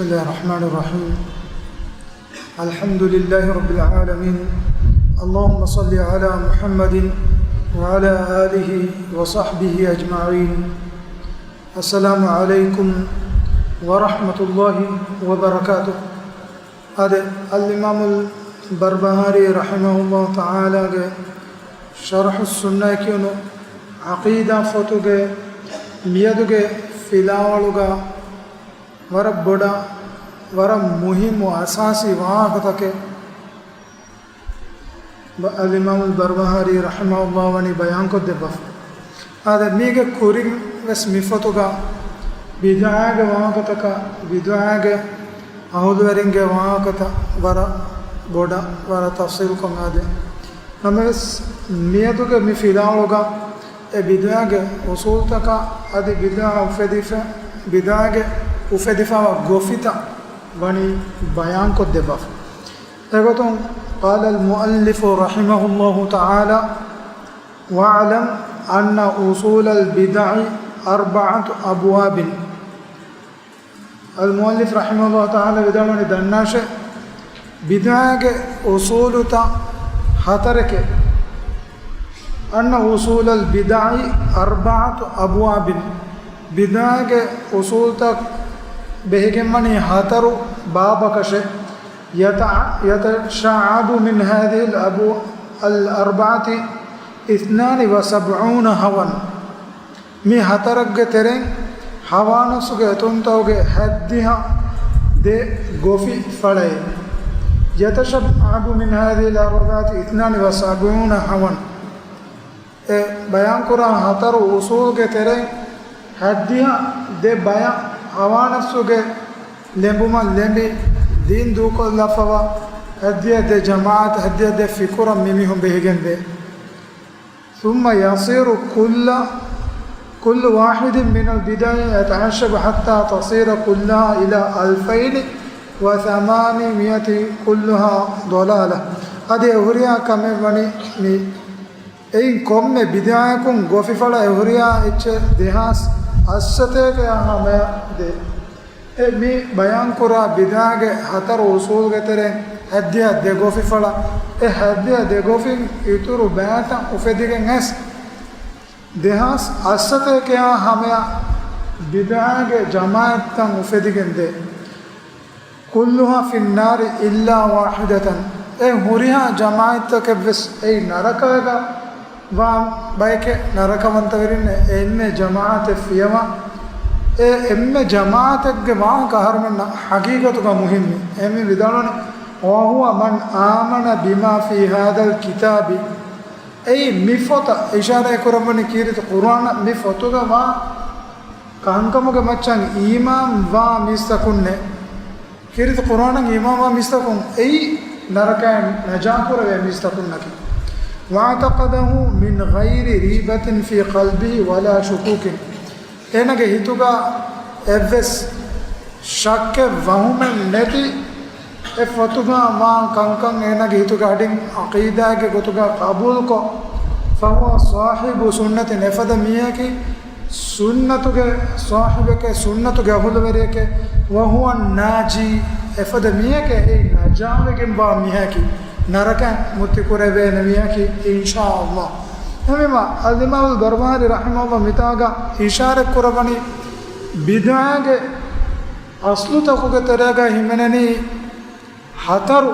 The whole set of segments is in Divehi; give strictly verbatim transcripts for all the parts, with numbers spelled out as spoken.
بسم الله الرحمن الرحيم. الحمد لله رب العالمين. اللهم صل على محمد وعلى آله وصحبه أجمعين. السلام عليكم ورحمة الله وبركاته. އާދެ، އަލްއިމާމުލް ބަރްބަހާރީ ރަޙިމަހުﷲ ތަޢާލާގެ ޝަރްޙުއްސުންނައޭ ކިޔުނު ޢަޤީދާ ފޮތުގެ މިއަދުގެ ފިލާވަޅުގަ ވަރަށް ބޮޑަށް، ވަރަށް މުހިއްމު އަސާސީ ވާހަކަތަކެއް ބަ-، އަލްއިމާމުލް ބަރްބަހާރީ ރަޙިމަހުﷲ ވަނީ ބަޔާންކޮށްދެއްވާފަ. އާދެ، މީގެ ކުރިން ވެސް މި ފޮތުގަ ބިދުޢާގެ ވާހަކަތަކަށް، ބިދުޢާގެ އަހުލުވެރިންގެ ވާހަކަތައް ވަރަށް ބޮޑަށް، ވަރަށް ތަފްޞީލުކޮށް އާދެ. ނަމަވެސް، މިއަދުގެ މި ފިލާވަޅުގަ އެ ބިދުޢާގެ އުޞޫލުތަކާ އަދި ބިދުޢާ އުފެދިފަ-، ބިދުޢާގެ އުފެދިފަވާ ގޮފިތައް ވަނީ ބަޔާންކޮށްދެއްވާފަ. އެގޮތުން، قال المؤلف رحمه الله تعالى، واعلم أن أصول البدع أربعة أبواب. އަލްމުއައްލިފް ރަޙިމަހުﷲ ތަޢާލާ ވިދާޅުވަނީ، ދަންނާށޭ، ބިދުޢާގެ އުޞޫލުތައް ހަތަރެކޭ. أن أصول البدع أربعة أبواب. ބިދުޢާގެ އުޞޫލުތައް ބެހިގެންވަނީ ހަތަރު ބާބަކަށޭ. يتع-، يتشعب من هذه الأبو-، الأربعة اثنان وسبعون هوى. މި ހަތަރެއްގެ ތެރެއިން ހަވާނަފްސުގެ އެތުންތަކުގެ ހަތްދިހަ ދެ ގޮފި ފަޅައޭ. يتشعب من هذه الأربعة اثنان وسبعون هوى. އެ ބަޔާންކުރާ ހަތަރު އުޞޫލުގެ ތެރެއިން ހަތްދިހަ ދެ ބަޔަށް ހަވާނަފްސުގެ ލެނބުމަށް ލެނބި، ދީން ދޫކޮށްލާފަވާ ހަތްދިހަ ދެ ޖަމާޢަތް، ހަތްދިހަ ދެ ފިކުރަށް މި މީހުން ބެހިގެންދޭ. ثم يصير كل، كل واحد من البدع يتشعب حتى تصير كلها إلى ألفين وثمانمائة كلها ضلالة. އަދި އެ ހުރިހާ ކަމެއް ވަނީ މި އެއިން ކޮންމެ ބިދުޢައަކުން ގޮފިފަޅަށް އެ ހުރިހާ އެއްޗެއް ދެހާސް އަށްސަތޭކައާ ހަމަޔަށް ދޭ. އެ މި ބަޔާންކުރާ ބިދުޢާގެ ހަތަރު އުޞޫލުގެ ތެރެއިން ހަތްދިހަ ދެ ގޮފިފަޅަށް، އެ ހަތްދިހަ ދެ ގޮފިން އިތުރު ބައިތައް އުފެދިގެން އައިސް، ދެހާސް އަށްސަތޭކައާ ހަމަޔަށް ބިދުޢާގެ ޖަމާޢަތްތައް އުފެދިގެން ދޭ. كلها في النار إلا واحدة. އެ ހުރިހާ ޖަމާޢަތްތަކެއްވެސް އެއީ ނަރަކައިގަ ވާ ބަޔެކޭ. ނަރަކަވަންތަވެރިންނޭ އެންމެ ޖަމާޢަތެއް ފިޔަވާ. އެ އެންމެ ޖަމާޢަތެއްގެ ވާހަކަ އަހަރުމެންނަށް ޙަޤީޤަތުގަ މުހިއްމު. އެހެންވެ ވިދާޅުވަނީ، وهو من آمن بما في هذا الكتاب. އެއީ މި ފޮތަށް އިޝާރާތް ކުރައްވަނީ ކީރިތި ޤުރްއާނަށް މި ފޮތުގަ ވާ ކަންކަމުގެ މައްޗަށް އީމާން ވާ މީސްތަކުންނޭ. ކީރިތި ޤުރްއާނަށް އީމާންވާ މީސްތަކުން އެއީ ނަރަކައިން ނަޖާކުރެވޭ މީސްތަކުންނަކީ. واعتقده من غير ريبة في قلبه ولا شكوك. އޭނަގެ ހިތުގަ އެއްވެސް ޝައްކެއް ވަހުމެއް ނެތި އެ ފޮތުގަ ވާ ކަންކަން އޭނަގެ ހިތުގެ އަޑިން ޢަޤީދާގެ ގޮތުގަ ޤަބޫލުކޮށް، فهو صاحب سنة، އެފަދަ މީހަކީ ސުންނަތުގެ ޞާޙިބެކޭ، ސުންނަތުގެ އަހުލުވެރިއެކޭ، وهو الناجي، އެފަދަ މީހެކޭ އެއީ ނަޖާވެގެންވާ މީހަކީ، ނަރަކައިން މުއްތި ކުރެވޭނެ މީހަކީ، އިންޝާﷲ. އެހެންވީމާ، އަލްއިމާމުލް ބަރްބަހާރީ ރަޙިމަހުﷲ މިތާގަ އިޝާރަތް ކުރައްވަނީ، ބިދުޢާގެ އަސްލުތަކުގެ ތެރޭގަ ހިމެނެނީ، ހަތަރު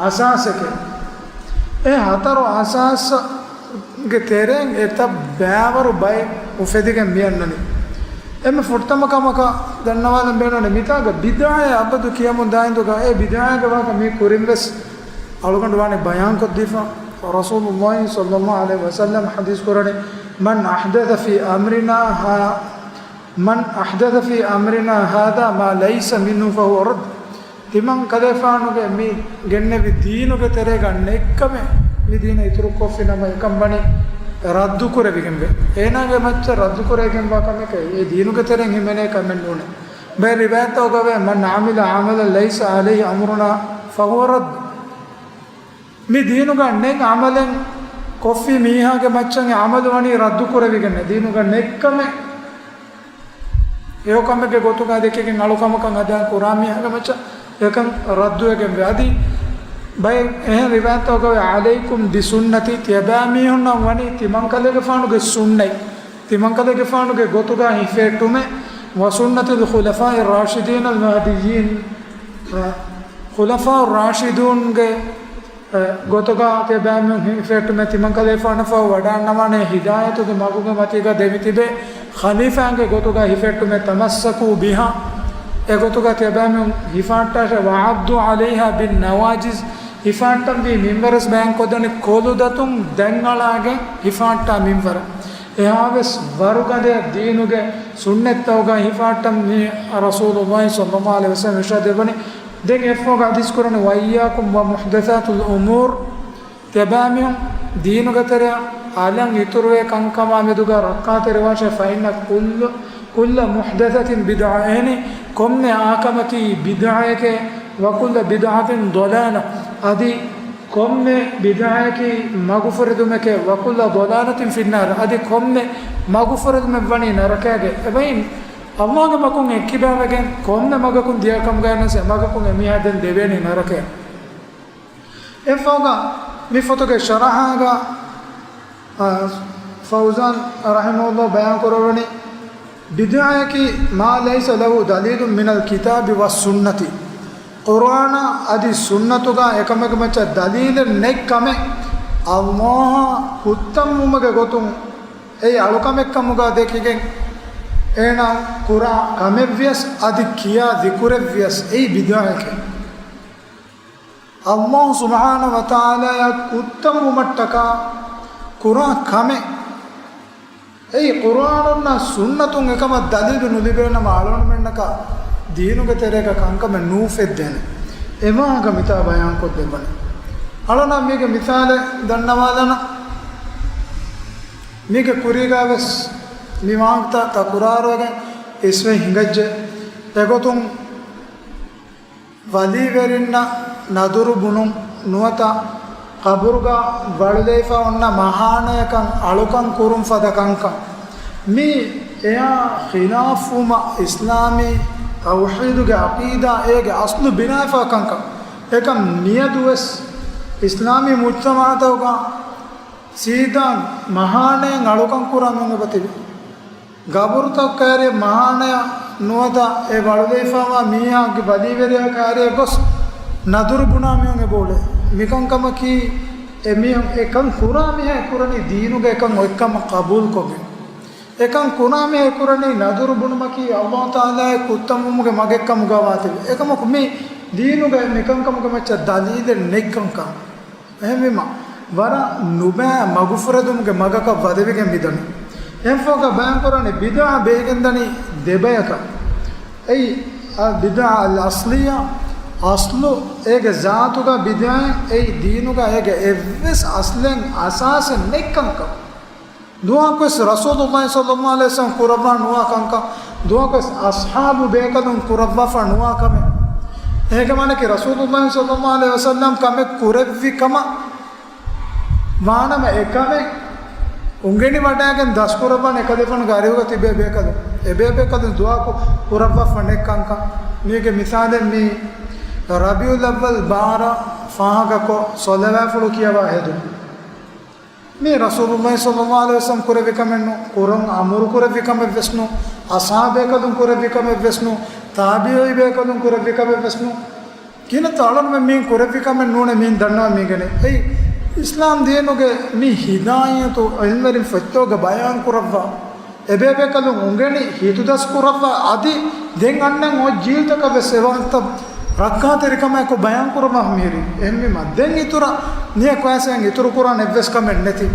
އަސާސެކޭ. އެ ހަތަރު އަސާސްގެ ތެރެއިން އެތައް ބައިވަރު ބައެއް އުފެދިގެން މިއަންނަނީ. އެންމެ ފުރަތަމަ ކަމަކަށް ދަންނަވާލަން ބޭނުންވަނީ މިތާގަ ބިދުޢާއޭ އަބަދު ކިޔަމުން ދާއިންދުގަ އެ ބިދުޢާގެ ވާހަކަ މީ ކުރިން ވެސް އަޅުގަނޑު ވާނީ ބަޔާންކޮށްދީފަ. ރަސޫލުﷲ ޞައްލަﷲ ޢަލައިހި ވަސައްލަމަ ޙަދީޘް ކުރަނީ، من أحدث في أمرنا ها-، من أحدث في أمرنا هذا ما ليس منه فهو رد. ތިމަން ކަލޭފާނުގެ މި ގެންނެވި ދީނުގެ ތެރޭގަ ނެތްކަމެއް މި ދީނަށް އިތުރުކޮށްފި ނަމަ، އެކަން ވަނީ ރައްދުކުރެވިގެންވޭ. އޭނާގެ މައްޗަށް ރައްދުކުރެވިގެންވާ ކަމެކޭ، އެ ދީނުގެ ތެރެއިން ހިމެނޭ ކަމެއް ނޫނޭ. ބައެއް ރިވާޔަތްތަކުގަވޭ، من عمل عملا ليس عليه أمرنا فهو رد. މި ދީނުގަ ނެތް ޢަމަލެއް ކޮށްފި މީހާގެ މައްޗަށް އެ ޢަމަލު ވަނީ ރައްދުކުރެވިގެންނޭ، ދީނުގަ ނެތްކަމެއް. ހެޔޮކަމެއްގެ ގޮތުގަ ދެކިގެން އަޅުކަމަކަށް ހަދާ ކުރާ މީހާގެ މައްޗަށް އެކަން ރައްދުވެގެންވޭ. އަދި ބައެއް އެހެން ރިވާޔަތްތަކުގައި عليكم بسنتي، ތިޔަބައިމީހުންނަށް ވަނީ ތިމަންކަލޭގެފާނުގެ ސުންނަތް، ތިމަންކަލޭގެފާނުގެ ގޮތުގަ ހިފެހެއްޓުމެއް، وسنة الخلفاء الراشدين المهديين، ޚުލަފާއު ރާޝިދޫންގެ އެ، ގޮތުގަ ތިޔަބައިމީހުން ހިފެހެއްޓުމެއް، ތިމަންކަލޭގެފާނަށްފަހު ވަޑައިގަންނަވާނެ ހިދާޔަތުގެ މަގުގެ މަތީގަ ދެމިތިބޭ ޚަލީފާއިންގެ ގޮތުގަ ހިފެހެއްޓުމެއް، تمسكوا بها، އެގޮތުގަ ތިޔަބައިމީހުން ހިފަހައްޓާށޭ، وعضوا عليها بالنواجذ، ހިފަހައްޓަންވީ މިންވަރަސް ބަޔާންކޮށްދަނީ ކޮލުދަތުން ދަތްއަޅާގެން ހިފަހައްޓާ މިންވަރަށް. އެހާވެސް ވަރުގަދަ ދީނުގެ ސުންނަތްތަކުގަ ހިފަހައްޓަން މި ރަސޫލުﷲ ޞައްލަﷲ ޢަލައިހި ވަސައްލަމަ އިރްޝާދު ދެއްވަނީ. ދެން އެއަށްފަހުގަ ޙަދީޘް ކުރަނީ، وإياكم ومحدثات الأمور، ތިޔަބައިމީހުން ދީނުގެ ތެރެއަށް އަލަށް އިތުރުވޭ ކަންކަމާ މެދުގަ ރައްކާތެރިވާށޭ، فإن كل، كل محدثة بدعة، އެހެނީ ކޮންމެ އާކަމަކީ ބިދްޢައެކޭ، وكل بدعة ضلالة، އަދި ކޮންމެ ބިދްޢައަކީ މަގުފުރެދުމެކޭ، وكل ضلالة في النار، އަދި ކޮންމެ މަގުފުރެދުމެއްވަނީ ނަރަކައިގެ. އެބައިން ﷲގެ މަގުން އެއްކިބާވެގެން ކޮންމެ މަގަކުން ދިޔަކަމުގައި ނަސް އެމަގަކުން އެމީހާ ދެން ދެވޭނީ ނަރަކަޔަށް. އެއަށްފަހުގަ މި ފޮތުގެ ޝަރަޙާގަ، އާ، ފައުޒާން ރަޙިމަހުﷲ ބަޔާން ކުރައްވަނީ، ބިދްޢައަކީ ما ليس له دليل من الكتاب والسنة، ޤުރުއާނާ އަދި ސުންނަތުގަ އެކަމެއްގެ މައްޗަށް ދަލީލެއް ނެތް ކަމެއް، ﷲއާ ކުއްތަންވުމުގެ ގޮތުން އެއީ އަޅުކަމެއްކަމުގަ ދެކިގެން އޭނާ ކުރާ ކަމެއްވިޔަސް އަދި ކިޔާ ޛިކުރެއްވިޔަސް އެއީ ބިދްޢައެކޭ. ﷲ ސުބްޙާނަހޫ ވަތަޢާލާއާ ކުއްތަންވުމަށްޓަކާ ކުރާ ކަމެއް. އެއީ ޤުރުއާނުންނާ ސުންނަތުން އެކަމަށް ދަލީލު ނުލިބޭނަމަ، އަޅުގަނޑުމެންނަކަށް ދީނުގެ ތެރޭގަ ކަންކަމެއް ނޫފެއްދޭނެ. އެ ވާހަކަ މިތާ ބަޔާންކޮށްދެއްވަނީ. އަޅުންނަށް މީގެ މިސާލެއް ދަންނަވާލަނަ. މީގެ ކުރީގަވެސް މި ވާހަކަތައް ތަކުރާރުވެގެން އިސްވެ ހިނގައްޖެ. އެގޮތުން ވަލީވެރިންނަށް ނަދުރު ބުނުން ނުވަތަ ޤަބުރުގަ ވަޅުލައިފަ އޮންނަ މަހާނަޔަކަށް އަޅުކަން ކުރުން ފަދަ ކަންކަން. މީ އެއާ ޚިލާފުވުމަށް އިސްލާމީ ތައުޙީދުގެ ޢަޤީދާ އޭގެ އަސްލު ބިނާވެފަ ކަންކަން. އެކަން މިއަދުވެސް އިސްލާމީ މުޖްތަމަޢުތަކުގަ ސީދާ މަހާނަޔަށް އަޅުކަން ކުރާ މީހުން އެބަތިބި. ގަބުރުތައް ކައިރި މަހާނަޔަށް ނުވަތަ އެ ވަޅުލައިފަވާ މީހާގެ ވަލީވެރިޔާ ކައިރި ގޮސް ނަދުރު ބުނާ މީހުން އެބައުޅޭ. މިކަންކަމަކީ އެ މީހުން އެކަން ކުރާ މީހާ އެ ކުރަނީ ދީނުގެ އެކަން އޮތްކަމަށް ޤަބޫލުކޮށްގެން. އެކަން ކުރާ މީހާ އެ ކުރަނީ ނަދުރު ބުނުމަކީ ﷲ ތަޢާލާއާ ކުއްތަންވުމުގެ މަގެއްކަމުގަ ވާތެވެ. އެކަމަކު މީ ދީނުގައި މިކަންކަމުގެ މައްޗަށް ދަލީލެއް ނެތްކަންކަން. އެހެންވީމަ، ވަރަށް ނުބައި މަގުފުރެދުމުގެ މަގަކަށް ވަދެވިގެން މިދަނީ. އެހެންފަހުގަ ބަޔާންކުރާނީ ބިދްޢާ ބެހިގެންދަނީ ދެބަޔަކަށް. އެއީ، އަލް ބިދްޢާ އަލް އަޞްލިއްޔާ، އަޞްލު އޭގެ ޒާތުގަ ބިދްޢާއެއް، އެއީ ދީނުގަ އޭގެ އެއްވެސް އަޞްލެއް އަސާސެއް ނެތްކަންކަން. ދުވަހަކުވެސް ރަސޫލުﷲ ޞައްލަﷲ ޢަލައިހި ވަސައްލަމަ ކުރައްވާ ނުވާ ކަންކަން، ދުވަހަކުވެސް އަޞްޙާބު ބޭކަލުން ކުރައްވާފަ ނުވާ ކަމެއް. އޭގެ މާނައަކީ ރަސޫލުﷲ ޞައްލަﷲ ޢަލައިހި ވަސައްލަމަ ކަމެއް ކުރެއްވި ކަމަށް ވާނަމަ އެކަމެއް އުނގެނިވަޑައިގެން ދަސްކުރައްވާނެ އެކަލޭފާނުގެ އަރިހުގަ ތިބޭ ބޭކަލުން. އެބޭބޭކަލުން ދުވަހަކު ކުރައްވާފަ ނެތް ކަންކަން. މީގެ މިސާލެއް މީ ރަބީޢުލް އައްވަލް ބާރަ ފާހަގަކޮށް ޞަލަވާތްފުޅު ކިޔަވާ ހެދުން. މީ ރަސޫލުﷲ ޞައްލަﷲ ޢަލައިހި ވަސައްލަމަ ކުރެއްވި ކަމެއް ނޫން، ކުރަން އަމުރު ކުރެއްވި ކަމެއް ވެސް ނޫން، އަޞްޙާބޭކަލުން ކުރެއްވި ކަމެއް ވެސް ނޫން، ތާބިޢީ ބޭކަލުން ކުރެއްވި ކަމެއް ވެސް ނޫން. ކިހިނެއްތޯ އަޅުންމެން މީން ކުރެއްވި ކަމެއް ނޫނޭ މީން ދަންނަވަން މީގެނޭ. އެއީ އިސްލާމް ދީނުގެ މި ހިދާޔަތު ޢިލްމުވެރިން ފޮތްތަކުގަ ބަޔާން ކުރައްވާ، އެބޭބޭކަލުން އުނގެނި ހިތުދަސް ކުރައްވާ، އަދި ދެން އަންނަން އޮތް ޖީލްތަކަށް ވެސް އެވާހަކަތައް ރައްކާތެރިކަމާއެކު ބަޔާން ކުރައްވާ މިހިރީ. އެހެންވީމަ ދެން އިތުރަށް ނިޔަ ކޮޔަސް އެން އިތުރު ކުރާން އެއްވެސް ކަމެއް ނެތި.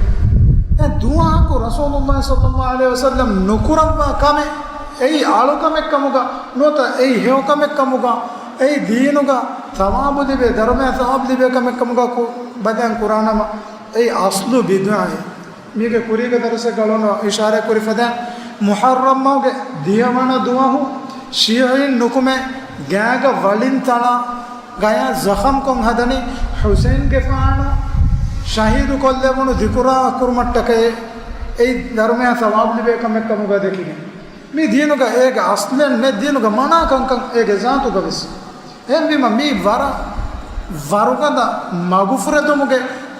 އެ ދުވަހަކު ރަސޫލުﷲ ޞައްލަﷲ ޢަލައިހި ވަސައްލަމަ ނުކުރައްވާ ކަމެއް އެއީ އަޅުކަމެއްކަމުގަ ނުވަތަ އެއީ ހެޔޮކަމެއްކަމުގަ، އެއީ ދީނުގަ ޘަވާބު ލިބޭ، ދަރުމަޔަށް ޘަވާބު ލިބޭ ކަމެއްކަމުގަ ކު-، ބަޔާން ކުރާނަމަ، އެއީ އަޞްލު ބިދްޢާއެއް. މީގެ ކުރީގެ ދަރުސެއްގަ އަޅުން އިޝާރާތް ކުރި ފަދައިން، މުޙައްރަމް މަހުގެ ދިހަވަނަ ދުވަހު ޝީޢީން ނުކުމެ ގާގަ ވަޅިން ތަޅާ، ގަޔަށް ޒަޚަމްކޮށް ހަދަނީ ޙުސައިންގެފާނު ޝަހީދު ކޮށްލެވުނު ޛިކުރާ ކުރުމަށްޓަކައި، އެއީ ދަރުމަޔަށް ޘަވާބު ލިބޭ ކަމެއްކަމުގަ ދެކިގެން. މި ދީނުގަ އޭގެ އަސްލެއް ނެތް، ދީނުގަ މަނާ ކަންކަން އޭގެ ޒާތުގަ ވެސް. އެހެންވީމަ މީ ވަރަށް ވަރުގަދަ މަގުފުރެދުމުގެ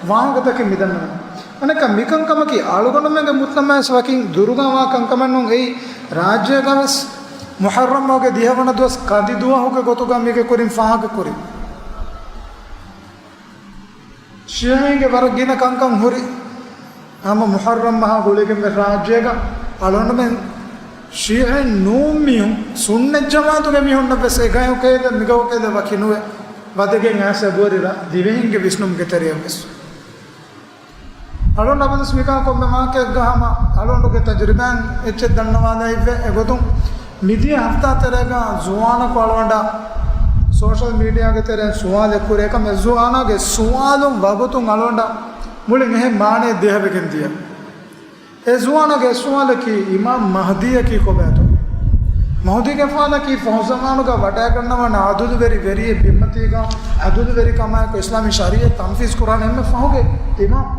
ވާހަކަތަކެއް މިދަންނަވަނީ. އަނެއްކާ މިކަންކަމަކީ އަޅުގަނޑުމެންގެ މުޖްތަމައަށް ވަކިން ދުރުގަ ވާ ކަންކަމެއް ނޫން. އެއީ ރާއްޖޭގަ ވެސް މުޙައްރަމް މަހުގެ ދިހަވަނަ ދުވަސް ކަނދި ދުވަހުގެ ގޮތުގަ މީގެ ކުރިން ފާހަގަކުރި. ޝިޔަޢީންގެ ވަރަށް ގިނަ ކަންކަން ހުރި. ހަމަ މުޙައްރަމް މަހާ ގުޅިގެންވެ ރާއްޖޭގަ އަޅުގަނޑުމެން ޝިޔަޢީން ނޫން މީހުން ސުންނަތް ޖަމާޢަތުގެ މީހުންނަށް ވެސް އެ ގަޔަކޭ މިގަޔަކޭ ވަކި ނުވެ، ވަދެގެން އައިސް އެބަހުރި ދިވެހިންގެ ވިސްނުމުގެ ތެރެއަށް ވެސް. އަޅުގަނޑު އަބަދުސް މިކަން ކޮންމެ ވާހަކައެއްގަ ހަމަ އަޅުގަނޑުގެ ތަޖުރިބާއިން އެއްޗެއް ދަންނަވާލައިފަ އެގޮތުން، މިދިޔަ ހަފްތާ ތެރޭގަ ޒުވާނަކު އަޅުގަނޑަށް ސޯޝަލް މީޑިއާގެ ތެރެއިން ސުވާލެއް ކުރޭ. އެކަމަށް އެ ޒުވާނާގެ ސުވާލުން ވަގުތުން އަޅުގަނޑަށް މުޅިން އެހެން މާނައެއް ދޭހަވެގެން ދިޔަ. އެ ޒުވާނާގެ ސުވާލަކީ، އިމާމް މަހްދީއަކީ ކޮބާތޯ؟ މަހްދީގެފާނަކީ ފަހު ޒަމާނުގަ ވަޑައިގަންނަވާނެ އަދުލުވެރި ވެރިއެއް ބިންމަތީގަ، އަދުލުވެރިކަމާއެކު އިސްލާމީ ޝަރީޢަތް ތަންފީޒް ކުރާނެ އެންމެ ފަހުގެ އިމާމް.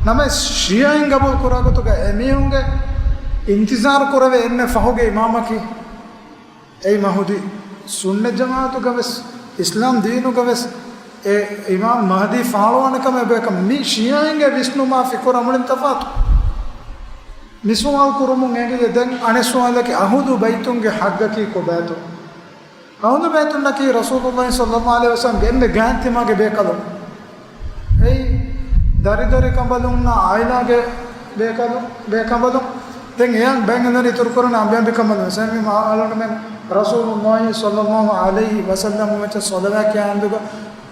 ނަމަވެސް ޝިޔަޢީން ގަބޫލު ކުރާ ގޮތުގަ އެމީހުންގެ އިންތިޒާރު ކުރެވޭ އެންމެ ފަހުގެ އިމާމަކީ އެއީ މަހުދީ. ސުންނަތް ޖަމާޢަތުގަ ވެސް އިސްލާމް ދީނުގަ ވެސް އެ އިމާމް މަހްދީ ފާޅުވާނެ ކަމެއް ބޭކަން. މި ޝިޔަޢީންގެ ވިސްނުމާ ފިކުރާ މުޅިން ތަފާތު. މި ސުވާލު ކުރުމުން އެނގިލެއް. ދެން އަނެއް ސުވާލަކީ، އަހުލު ބައިތުންގެ ޙައްޤަކީ ކޮބާތޯ؟ އަހުލު ބައިތުންނަކީ ރަސޫލުﷲ ޞައްލަﷲ ޢަލައިހި ވަސައްލަމްގެ އެންމެ ގާތްތިމާގެ ބޭކަލުން. އެއީ، ދަރި ދަރިކަނބަލުންނާ ޢާއިލާގެ ބޭކަލު، ބޭކަނބަލުން. ދެން އެޔަށް ބައެއް އެންމެ އިތުރު ކުރަނީ އަނބިއަނބިކަނބަލުން. އެހެންވީމަ އަޅުގަނޑުމެން ރަސޫލުﷲ ޞައްލަﷲ ޢަލައިހި ވަސައްލަމް މައްޗަށް ޞަލަވާތް ކިޔާ ހިނދުގަ،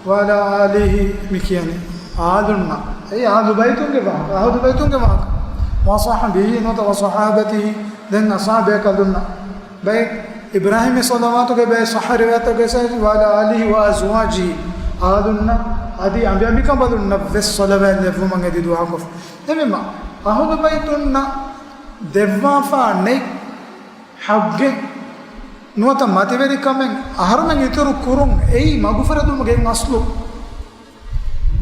ވަޢަލާ އާލިހި މި ކިޔަނީ. އާލުންނަށް. އެއީ އަހުލު ބައިތުންގެ ވާހަކަ. އަހުލު ބައިތުންގެ ވާހަކަ. ވަޞަޙްބިހި ނުވަތަ ވަޞަޙާބަތިހި. ދެން އަޞްޙާބޭކަލުންނަށް. ބައެއް އިބްރާހީމީ ޞަލަވާތުގެ ބައެއް ޞައްޙަ ރިވާޔަތްތަކުގައި، ވަޢަލާ އާލިހި ވައަޒްވާޖިހި، އާލުންނަށް އަދި އަނބިއަނބިކަނބަލުންނަށް ވެސް ޞަލަވާތް ލެއްވުމަށް އެދި ދުޢާކޮށް. އެހެންވީމަ، އަހުލު ބައިތުންނަށް ދެއްވާފާ ނެތް ޙައްޤެއް ނުވަތަ މަތިވެރިކަމެއް އަހަރުމެން އިތުރު ކުރުން އެއީ މަގުފުރެދުމުގެ އަސްލު.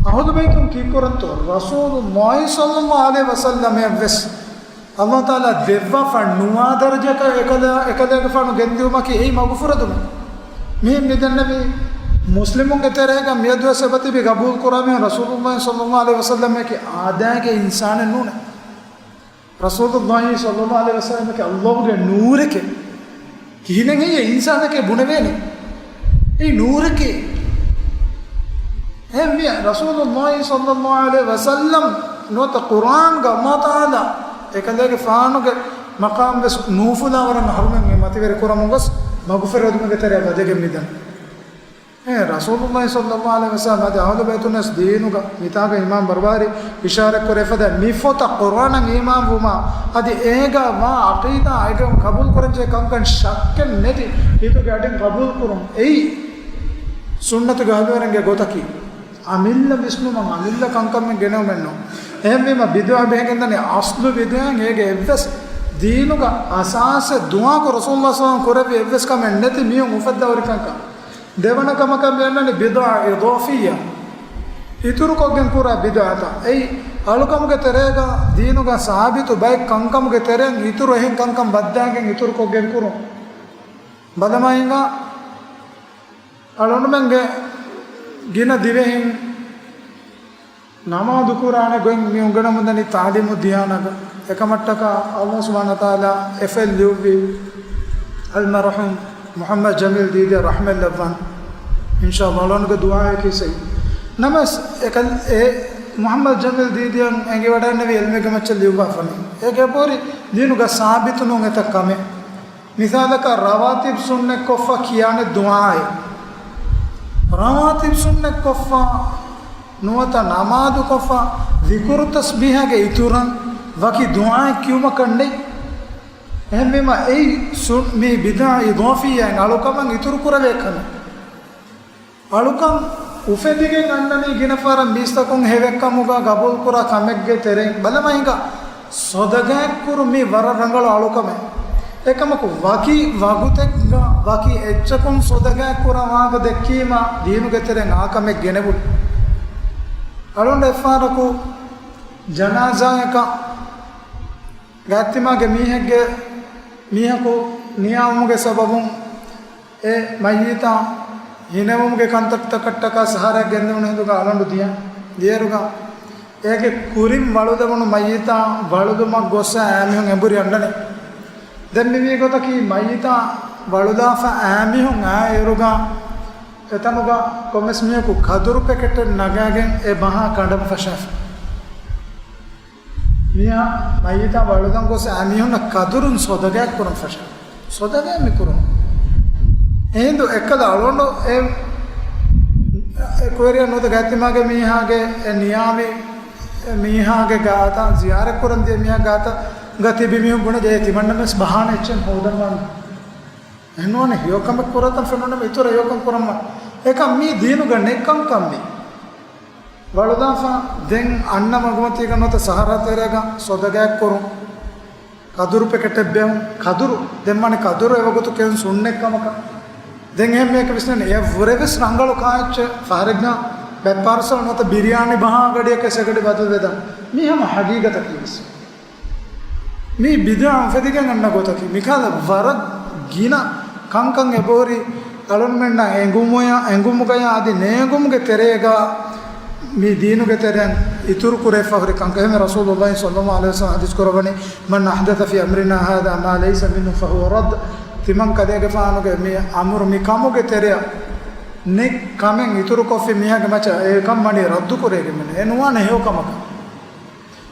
އަހުލު ބައިތުން ކީއްކުރަންތޯ؟ ރަސޫލުﷲ ޞައްލަﷲ ޢަލައިހި ވަސައްލަމަށް ވެސް ﷲ ތަޢާލާ ދެއްވާފަ ނުވާ ދަރަޖައަކަށް އެކަލާ، އެކަލޭގެފާނު ގެންދިއުމަކީ އެއީ މަގުފުރެދުމެއް. މިހެން މިދެންނެވީ، މުސްލިމުންގެ ތެރޭގަ މިއަދުވެސް އެބަތިބި ގަބޫލު ކުރާ މީހުން ރަސޫލުﷲ ޞައްލަﷲ ޢަލައިހި ވަސައްލަމަކީ އާދައިގެ އިންސާނެއް ނޫނޭ. ރަސޫލުﷲ ޞައްލަﷲ ޢަލައިހި ވަސައްލަމަކީ ﷲގެ ނޫރެކޭ. ކިހިނެއް ހެއްޔޭ އިންސާނެކޭ ބުނެވޭނެ؟ އެއީ ނޫރެކޭ. އެހެންވިޔަ ރަސޫލުﷲ ޞައްލަﷲ ޢަލައިހި ވަސައްލަމް ނުވަތަ ޤުރްއާންގަ ﷲ ތަޢާލާ އެކަލޭގެފާނުގެ މަޤާމް ވެސް ނޫފުލާ ވަރަށް އަހަރުމެން މަތިވެރި ކުރަމުން ގޮސް މަގުފުރެދުމުގެ ތެރެއަށް ވަދެގެން މިދަނީ. އެ ރަސޫލުﷲ ޞައްލަﷲ ޢަލައިހި ވަސައްލަމް އަދި އަހުލު ބައިތުންނަސް ދީނުގަ މިތާގަ އިމާމް ބަރުބާރީ އިޝާރަތްކުރެ ފަދަ މި ފޮތަށް ޤުރްއާނަށް އީމާންވުމާ އަދި އޭގަ ވާ ޢަޤީދާ އޭގަ ޤަބޫލުކުރަންޖެހޭ ކަންކަން ޝައްކެއް ނެތި ހިތުގެ އަޑިން ޤަބޫލުކުރުން އެއީ ސުންނަތުގެ އަހުލުވެރިންގެ ގޮތަކީ. އަމިއްލަ ވިސްނުމަށް އަމިއްލަ ކަންކަމެއް ގެނެވުމެއްނޫން. އެހެންވީމަ ބިދުޢަ ބެހިގެންދަނީ އަސްލު ބިދުޢައިން އޭގެ އެއްވެސް ދީނުގަ އަސާސެއް ދުޢާކޮށް ރަސޫލުﷲ ޞައްލަﷲ ޢަލައިހި ވަސައްލަމް ކުރެއްވި އެއްވެސް ކަމެއް ނެތި މީހުން އުފައްދަވަރި ކަންކަން. ދެވަނަ ކަމަކަށް މި އަންނަނީ ބިދުޢަ އިޟާފިއްޔާ. އިތުރުކޮށްގެން ކުރާ ބިދުޢަތައް. އެއީ އަޅުކަމުގެ ތެރޭގަ ދީނުގަ ސާބިތު ބައެއް ކަންކަމުގެ ތެރެއިން އިތުރު އެހެން ކަންކަން ވައްދާގެން އިތުރުކޮށްގެން ކުރުން. ބަލަމާ ހިނގާ އަޅުގަނޑުމެންގެ ގިނަ ދިވެހިން ނަމާދު ކުރާނެ ގޮތް މި އުނގެނަމުންދަނީ ތާލީމު ދިޔާނަގަ. އެކަމަށްޓަކާ ﷲ ސުބްޙާނަހޫ ވަތަޢާލާ އެފައިލް ލިޔުއްވި އަލްމަރްޙޫމް މުޙައްމަދު ޖަމީލް ދީދީއަށް ރަޙްމަތް ލައްވާން. އިންޝާﷲ އަޅުގަނޑުގެ ދުޢާއަކީ ސައި. ނަމަވެސް އެކަލް އެ މުޙައްމަދު ޖަމީލް ދީދީއަށް އެނގިވަޑައިންނެވި އިލްމެއްގެ މައްޗަށް ލިޔުއްވާފަނީ. އޭގެ ބޯރި ދީނުގަ ސާބިތު ނޫން އެތައް ކަމެއް. މިސާލަކަށް ރަވާތިބް ސުންނަތްކޮށްފަ ކިޔާނެ ދުޢާއެއް. ރަވާތިބް ސުންނަތްކޮށްފަ ނުވަތަ ނަމާދުކޮށްފަ ޛިކުރު ތަސްބީޙާގެ އިތުރަށް ވަކި ދުޢާއެއް ކިޔުމަކަށް ނެތް. އެހެންވީމަ އެއީ ސުން-، މީ ބިދުޢަ އިޟާފިއްޔާއިން އަޅުކަމަށް އިތުރު ކުރެވޭ ކަމެއް. އަޅުކަން އުފެދިގެން އަންނަނީ ގިނަ ފަހަރަށް މީސްތަކުން ހެވެއްކަމުގަ ގަބޫލުކުރާ ކަމެއްގެ ތެރެއިން. ބަލަމާ ހިނގާ ޞަދަޤާތްކުރުން މީ ވަރަށް ރަނގަޅު އަޅުކަމެއް. އެކަމަކު ވަކި ވަގުތެއްގަ ވަކި އެއްޗަކުން ޞަދަޤާތްކުރާ ވާހަކަ ދެއްކީމަ ދީނުގެ ތެރެއިން އާ ކަމެއް ގެނެވުން. އަޅުގަނޑު އެއްފަހަރަކު ޖަނާޒާއަކަށް ގާތްތިމާގެ މީހެއްގެ މީހަކު ނިޔާވުމުގެ ސަބަބުން އެ މައްޔިތާ ހިނެވުމުގެ ކަންތައްތަކަށްޓަކާ ސަހަރައަށް ގެންދެވުނު ހިނދުގަ އަޅުގަނޑު ދިޔަ ދިޔައިރުގަ، އޭގެ ކުރިން ވަޅުލެވުނު މައްޔިތާ ވަޅުލުމަށް ގޮއްސަ އައިމީހުން އެނބުރި އަންނަނީ. ދެން މިވީ ގޮތަކީ، މައްޔިތާ ވަޅުލާފަ އައިމީހުން އައިއިރުގަ، އެތަނުގަ ކޮންމެސް މީހަކު ކަދުރު ޕެކެޓެއް ނަގާގެން އެ ބަހާ ކަނޑަން ފަށާފަ. މީހާ މައްޔިތާ ވަޅުލަން ގޮސް އައިމީހުންނަށް ކަދުރުން ސޮދަގައެއް ކުރަން ފަށާ. ސޮދަގައެއް މި ކުރުން. އެހިނދު އެއްކަލަ އަޅުގަނޑު އެ، އެ ކުވެރިޔާ ނުވަތަ ގާތްތިމާގެ މީހާގެ އެ ނިޔާވި އެ މީހާގެ ގާތަށް ޒިޔާރަތް ކުރަން ދިޔަ މީހާ ގާތަށް ގަ ތިބި މީހުން ބުނެ ޖެހޭ ތިމަންނަމެސް ބަހާނެ އެއްޗެއް ހޯދަންވާނެ. އެހެންނުވާނެ ހެޔޮކަމެއް ކުރަތަން ފެނުނަމަ އިތުރަށް ހެޔޮކަން ކުރަންވާ. އެކަން މީ ދީނުގަ ނެތް ކަންކަން މީ. ވަޅުލާފަ ދެން އަންނަ މަގުމަތީގަ ނުވަތަ ސަހަރާ ތެރޭގަ ސޮދަގައެއް ކުރުން. ކަދުރު ޕެކެޓެއް ބޭނުން. ކަދުރު ދެން ވާނެ ކަދުރު އެވަގުތު ކެއުން ސުންނަތް ކަމަކަށް. ދެން އެހެން މީހަކަށް ވިސްނޭނެ އެ ވުރެ ވެސް ރަނގަޅު ކާއެއްޗެއް ފަހަރެއްގަ ބެއްޕާރުސަލް ނުވަތަ ބިރިޔާނި ބަހާ ގަޑިއަކަށް އެ ގަޑި ބަދަލުވެދާނެ. މީ ހަމަ ހަގީގަތަކީ ވެސް. މީ ބިދުޢަ އުފެދިގެން އަންނަ ގޮތަކީ. މިކަހަލަ ވަރަށް ގިނަ ކަންކަން އެބަހުރި އަޅުންމެންނަށް އެނގުމުޔާ، އެނގުމުގަޔާ އަދި ނޭނގުމުގެ ތެރޭގަ މި ދީނުގެ ތެރެއިން އިތުރު ކުރެވިފަ ހުރި ކަންކަން. އެހެން ރަސޫލުﷲ ޞައްލަﷲ ޢަލައިހި ވަސައްލަމަ ޙަދީޘް ކުރައްވަނީ، "من أحدث في أمرنا هذا ما ليس منه فهو رد." ތިމަން ކަލޭގެފާނުގެ މި އަމުރު މި ކަމުގެ ތެރެއަށް ނެތް ކަމެއް އިތުރުކޮށްފި މީހާގެ މައްޗަށް އެ ކަން މަޑީ ރައްދު ކުރެވިގެން މިނެ. އެ ނުވާނެ ހެޔޮ ކަމަކަށް.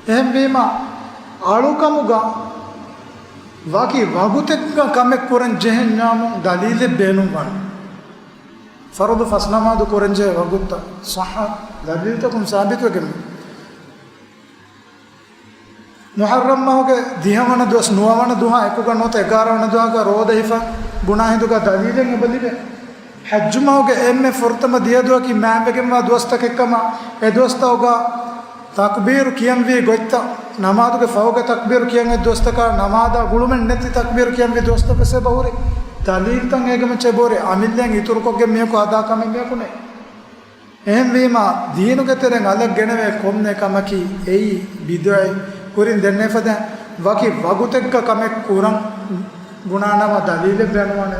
އެހެންވީމަ، އަޅުކަމުގަ ވަކި ވަގުތެއްގަ ކަމެއް ކުރަން ޖެހެންޏާމު ދަލީލެއް ބޭނުންވާނެ. ފަރުޟު ފަސް ނަމާދު ކުރަން ޖެހޭ ވަގުތުތައް ޞައްޙަ ދަލީލުތަކުން ސާބިތުވެގެން. މުޙައްރަމް މަހުގެ ދިހަވަނަ ދުވަސް، ނުވަވަނަ ދުވަހާ އެކުގަ ނުވަތަ އެގާރަވަނަ ދުވަހުގަ ރޯދަ ހިފަ ބުނާ ހިނދުގަ ދަލީލެއް އެބަ ލިބޭ. ޙައްޖު މަހުގެ އެންމެ ފުރަތަމަ ދިހަ ދުވަހަކީ މާތްވެގެންވާ ދުވަސްތަކެއްކަމަށް، އެ ދުވަސްތަކުގަ ތަކްބީރު ކިޔަންވީ ގޮތްތައް، ނަމާދުގެ ފަހުގަ ތަކްބީރު ކިޔަން އެއް ދުވަސްތަކާ، ނަމާދާ ގުޅުމެއް ނެތި ތަކްބީރު ކިޔަންވީ ދުވަސްތައް ވެސް އެބަހުރި. ދަލީލްތައް އޭގެ މައްޗަށް އެބަހުރި. އަމިއްލައިން އިތުރުކޮށްގެން މީހަކު އަދާ ކަމެއް މީހަކު ނެތް. އެހެންވީމަ، ދީނުގެ ތެރެއިން އަލަށް ގެނެވޭ ކޮންމެ ކަމަކީ އެއީ ބިދުޢަތް. ކުރިން ދެންނެވިފަދަ ވަކި ވަގުތެއްގަ ކަމެއް ކުރަން ބުނާނަމަ ދަލީލެއް ބޭނުންވާނެ.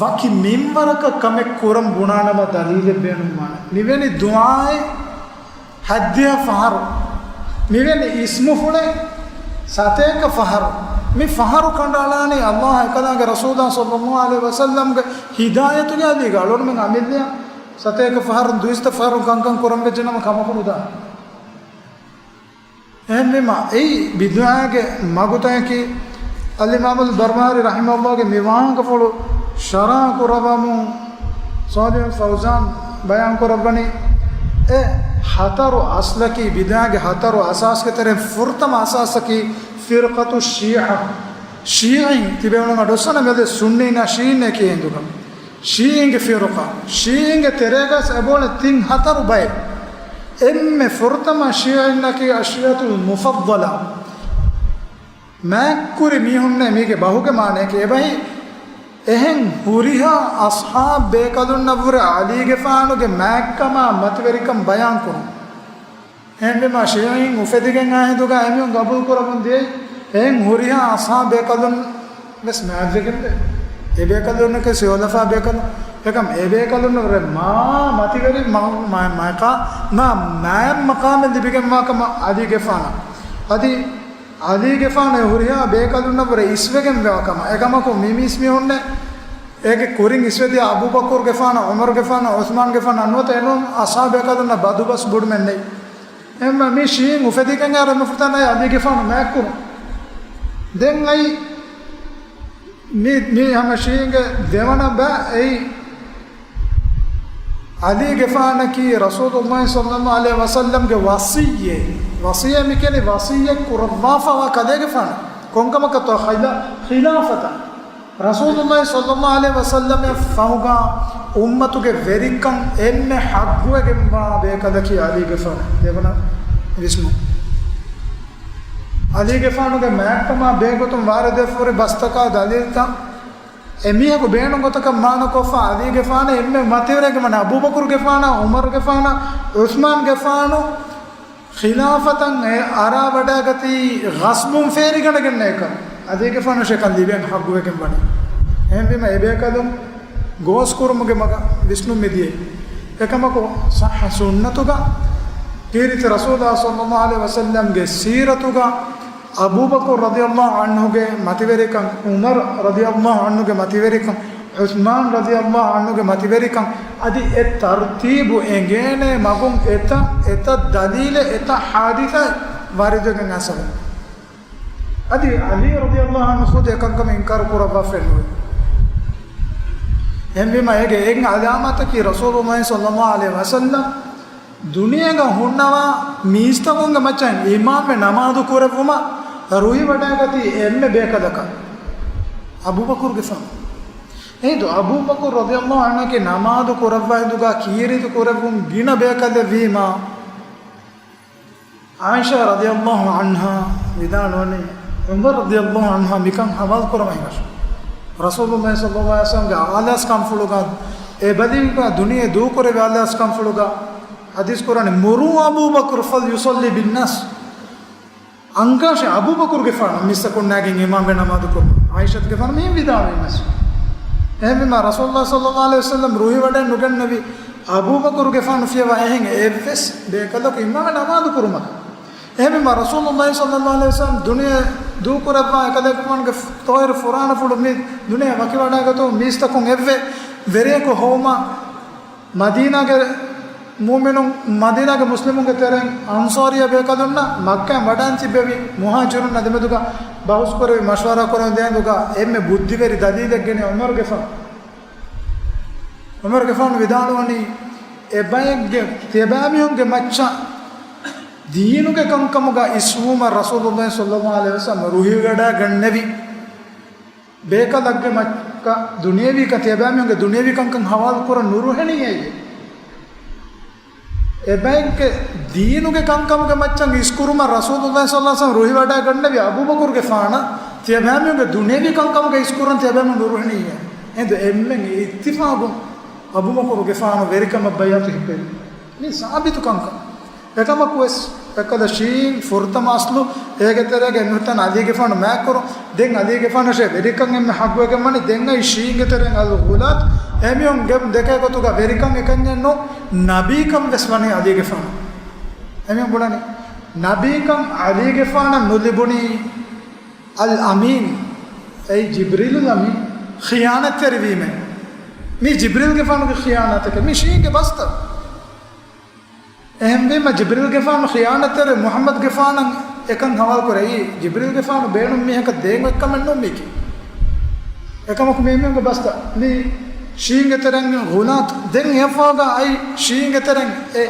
ވަކި މިންވަރަކަށް ކަމެއް ކުރަން ބުނާނަމަ ދަލީލެއް ބޭނުންވާނެ. މިވެނި ދުޢާއެއް ހައްދިހަ ފަހަރު، މިވެނި އިސްމުފުޅެއް ސަތޭކަ ފަހަރު، މި ފަހަރު ކަނޑައަޅާނީ ﷲ އެކަލާނގެ ރަސޫލާ ޞައްލަﷲ ޢަލައިހި ވަސައްލަމްގެ ހިދާޔަތުގެ އަލީގަ. އަޅުގަނޑުމެން އަމިއްލަޔަށް ސަތޭކަ ފަހަރުން ދުއިސައްތަ ފަހަރުން ކަންކަން ކުރަން ވެއްޖެނަމަ ކަމަކު ނުދާނެ. އެހެންވީމަ، އެއީ ބިދުޢާގެ މަގުތަކަކީ. އަލްއިމާމުލް ބަރްބަހާރީ ރަޙިމަހުﷲގެ މި ވާހަކަފުޅު ޝަރަޙަ ކުރައްވަމުން ޞާލިޙުލް ފައުޒާން ބަޔާން ކުރައްވަނީ، އެ ހަތަރު އަސްލަކީ، ބިދުޢާގެ ހަތަރު އަސާސްގެ ތެރެއިން ފުރަތަމަ އަސާސަކީ ފިރުޤަތު ޝީޢަ. ޝީޢީން ތިބެވުނު އަޑުއައްސަނަ މެދު ސުންނީންނާ ޝީޢީން އެކީ ހިނދުގަ. ޝީޢީންގެ ފިރުޤާ، ޝީޢީންގެ ތެރޭގަސް އެބޯޅެ ތިން ހަތަރު ބައެއް. އެންމެ ފުރަތަމަ ޝީޢީންނަކީ އަޝްއިޢަތުލް މުފައްޟަލާ. މާތްކުރި މީހުންނޭ މީގެ ބަހުގެ މާނަޔަކީ އެބަހީ. އެހެން ހުރިހާ އަޞްޙާބް ބޭކަލުންނަށްވުރެ ޢަލީގެފާނުގެ މާތްކަމާ މަތިވެރިކަން ބަޔާންކުރުން. އެހެންވީމާ، ޝީޢީން އުފެދިގެން އާ ހިނދުގަ އެމީހުން ގަބޫލު ކުރަމުން ދިޔައީ، އެހެން ހުރިހާ އަޞްޙާބް ބޭކަލުން ވެސް މާތްވެގެންވޭ. އެ ބޭކަލުންނަކީ ސިޔޮލަފާ ބޭކަލުން. އެކަމް އެ ބޭކަލުންނަށްވުރެ މާ މަތިވެރި މަ-، މަ-، މައިކާ-، މާ މާތް މަޤާމެއް ލިބިގެންވާ ކަމަށް ޢަލީގެފާނަށް. އަދި ޢަލީގެފާނު އެ ހުރިހާ ބޭކަލުންނަށްވުރެ އިސްވެގެންވާ ކަމަށް. އެކަމަކު މި މީސްމީހުންނެއް އޭގެ ކުރިން އިސްވެދިޔަ އަބޫބަކުރުގެފާނަށް، ޢުމަރުގެފާނަށް، ޢުޘްމާންގެފާނަށް ނުވަތަ އެނޫން އަޞްޙާބް ބޭކަލުންނަށް ބަދުބަސް ބޮޑުމެއް ނެތް. އެހެންވެ މި ޝީޢީން އުފެދިގެން އައި ރަމަފުރުތާނައި ޢަލީގެފާނު މާތްކުރުން. ދެން އައި މި، މި ހަމަ ޝީޢީންގެ ދެވަނަ ބައި އެއީ ޢަލީގެފާނަކީ ރަސޫލުﷲ ޞައްލަﷲ ޢަލައިހި ވަސައްލަމްގެ ވަޞިއްޔޭ. ވަޞިއްޔޭ މިކިޔަނީ ވަޞިއްޔަތް ކުރައްވާފަވާ ކަލޭގެފާނަށް. ކޮންކަމަކަށްތޯ ޚިލާ-، ޚިލާފަތަށް. ރަސޫލުﷲ ޞައްލަﷲ ޢަލައިހި ވަސައްލަމަށް ފަހުގަ އުއްމަތުގެ ވެރިކަން އެންމެ ޙައްޤުވެގެންވާ ބޭކަލަކީ ޢަލީގެފާނު. ދެވަނަ ވިސްނުން. ޢަލީގެފާނުގެ މާތްކަމާ ބެހޭގޮތުން ވާރިދުވެފަހުރި ބަސްތަކާ ދަލީލްތައް އެމީހަކު ބޭނުން ގޮތަކަށް މާނަކޮށްފަ ޢަލީގެފާނު އެންމެ މަތިވެރިގެ މަން އަބޫބަކުރުގެފާނަށް، ޢުމަރުގެފާނަށް، ޢުޘްމާންގެފާނު ޚިލާފަތަށް އެ އަރާވަޑައިގަތީ ޣަޞްބުން ފޭރިގަނެގެންނޭކަން. އަލީގެފާނަށް އެކަން ލިބެން ހައްގުވެގެން ވަނީ. އެހެންވީމަ އެބޭކަލުން ގޯސް ކުރުމުގެ މަގަށް ވިސްނުން މިދިޔައީ. އެކަމަކު ޞައްޙަ ސުންނަތުގަ ކީރިތި ރަސޫލާ ޞައްލައްލާހު ޢަލައިހި ވަސައްލަމްގެ ސީރަތުގަ އަބޫބަކުރު ރަޟިޔައްލާހު ޢަންހުގެ މަތިވެރިކަން، ޢުމަރު ރަޟިޔައްލާހު ޢަންހުގެ މަތިވެރިކަން، ޢުސްމާން ރަޟިޔައްލާހު ޢަންހުގެ މަތިވެރިކަން، އަދި އެ ތަރުތީބު އެނގޭނެ މަގުން އެތައް އެތައް ދަލީލެއް އެތައް ޙާދިސާއެއް ވާރިދުވެގެން އައިސްފަ. އަދި ޢަލީ ރަޟިޔައްލާހު ޢަންހު ޚުދު އެކަންކަމަށް އިންކާރު ކުރައްވާފައެއް ނުވޭ. އެހެންވީމަ އޭގެ އެއް ޢަލާމަތަކީ ރަސޫލުﷲ ޞައްލައްލާހު ޢަލައިހި ވަސައްލަމް ދުނިޔޭގަ ހުންނަވާ މީސްތަކުންގެ މައްޗަށް އިމާމްވެ ނަމާދު ކުރެއްވުމަށް ރުހިވަޑައިގަތީ އެންމެ ބޭކަލަކަށް އަބޫބަކުރުގެފާނު. އެހިނދު އަބޫބަކުރު ރަޟިޔައްލާހު ޢަންހަކީ ނަމާދު ކުރައްވާ ހިނދުގަ ކީރިތި ކުރެއްވުން ގިނަ ބޭކަލެއް ވީމާ، ޢާއިޝާ ރަޟިޔައްލާހު ޢަންހާ ވިދާޅުވަނީ، ޢުމަރު ރަޟިޔައްލާހު ޢަންހާ މިކަން ޙަވާލު ކުރަމުން ހިނގަށް، ރަސޫލުﷲ ޞައްލައްލާހު ޢަލައިހި ވަސައްލަމްގެ އާލާސްކަންފުޅުގަ އެބަލިވިގަ ދުނިޔެ ދޫކުރެވި އާލާސްކަންފުޅުގަ ޙަދީޘް ކުރާނެ، مُرُوا أَبَا بَكْرٍ فَلْيُصَلِّ بِالنَّاسِ. އަންގާށޭ އަބޫބަކުރުގެފާނަށް މީސްތަކުންނާގެން އިމާމްވެ ނަމާދު ކުރުން. ޢާއިޝަތުގެފާނު މިއިން ވިދާޅުވީމަސް. އެހެންވީމާ ރަސޫލުﷲ ޞައްލައްލާހު ޢަލައިހި ވަސައްލަމް ރުހިވަޑައެއް ނުގެންނެވި އަބޫބަކުރުގެފާނު ފިޔަވާ އެހެން އެއްވެސް ބޭކަލަކު އިމާމްވެ ނަމާދު ކުރުމަކަށް. އެހެންވީމާ ރަސޫލުﷲ ޞައްލައްލާހު ޢަލައިހި ވަސައްލަމް ދުނިޔެ ދޫކުރައްވާ އެކަލޭގެފާނުގެ ޠާހިރު ފުރާނަފުޅު މި ދުނިޔެ ވަކިވަޑައިގަތުމުން މީސްތަކުން އެއްވެ ވެރިޔަކު ހޮވުމަށް މަދީނާގެ މުއުމިނުން، މަދީނާގެ މުސްލިމުންގެ ތެރެއިން އަންޞާރިއްޔަ ބޭކަލުންނަށް މައްކާއިން ވަޑައިން ތިއްބެވި މުހާޖިރުންނާ ދެމެދުގަ ބަހުސްކުރެވި، މަޝްވަރާ ކުރެވި ދޭންދުގަ އެންމެ ބުއްދިވެރި ދަލީލެއް ގެނެ ޢުމަރުގެފާނު، ޢުމަރުގެފާނު ވިދާޅުވަނީ، އެބައެއްގެ ތިޔަބައިމީހުންގެ މައްޗަށް ދީނުގެ ކަންކަމުގަ އިސްވުމަށް ރަސޫލުﷲ ޞައްލައްލާހު ޢަލައިހި ވަސައްލަމް ރުހިވަޑައިގަންނެވި ބޭކަލެއްގެ މައްޗަށް ދުނިޔެވީ ކަން، ތިޔަބައިމީހުންގެ ދުނިޔެވީ ކަންކަން ޙަވާލު ކުރަން ނުރުހެނީ އެއީ. އެބައެއްގެ ދީނުގެ ކަންކަމުގެ މައްޗަށް އިސްކުރުމަށް ރަސޫލުﷲ ޞައްލައްލާހު ޢަލައިހި ވަސައްލަމް ރުހިވަޑައިގަންނެވި އަބޫބަކުރުގެފާނަށް ތިޔަބައިމީހުންގެ ދުނިޔެވީ ކަންކަމުގަ އިސްކުރަން ތިޔަބައިމީހުން ނުރުހެނީ އެއީ. އެހިނދު އެންމެން އިއްތިފާގުން އަބޫބަކުރުގެފާނު ވެރިކަމަށް ބައިޢަތު ހިއްޕެވި. މީ ސާބިތު ކަންކަން. އެކަމަކުވެސް، އެކަލަ ޝީޢީން ފުރަތަމަ އަސްލު އޭގެ ތެރޭގަ އެންމެހަތަން ޢަލީގެފާނު މާތްކުރުން، ދެން ޢަލީގެފާނަށޭ ވެރިކަން އެންމެ ޙައްޤުވެގެން ވަނީ، ދެން އައި ޝީޢީންގެ ތެރެއިން އަލްޣުލާތު، އެމީހުން ދެކޭ ގޮތުގަ ވެރިކަން އެކަންޏެއް ނޫން، ނަބީކަން ވެސް ވަނީ ޢަލީގެފާނު. އެމީހުން ބުނަނީ، ނަބީކަން ޢަލީގެފާނަށް ނުލިބުނީ އަލް އަމީން، އެއީ ޖިބްރީލުލް އަމީން، ޚިޔާނަތްތެރިވީމޭ. މީ ޖިބްރީލްގެފާނުގެ ޚިޔާނަތެކޭ. މީ ޝީޢީންގެ ބަސްތައް. އެހެންވީމަ، ޖިބްރީލްގެފާނު ޚިޔާނަތްތެރި މުޙައްމަދުގެފާނަށް އެކަން ޙަވާލުކުރޭ. އެއީ، ޖިބްރީލްގެފާނު ބޭނުން މީހަކަށް ދޭން އޮތްކަމެއް ނޫން މީކީ. އެކަމަކު މީ މީހުންގެ ބަސްތައް. މީ ޝީޢީންގެ ތެރެއިން ޣުލާތު. ދެން އެއަށްފަހުގަ އައި ޝީޢީންގެ ތެރެއިން އެ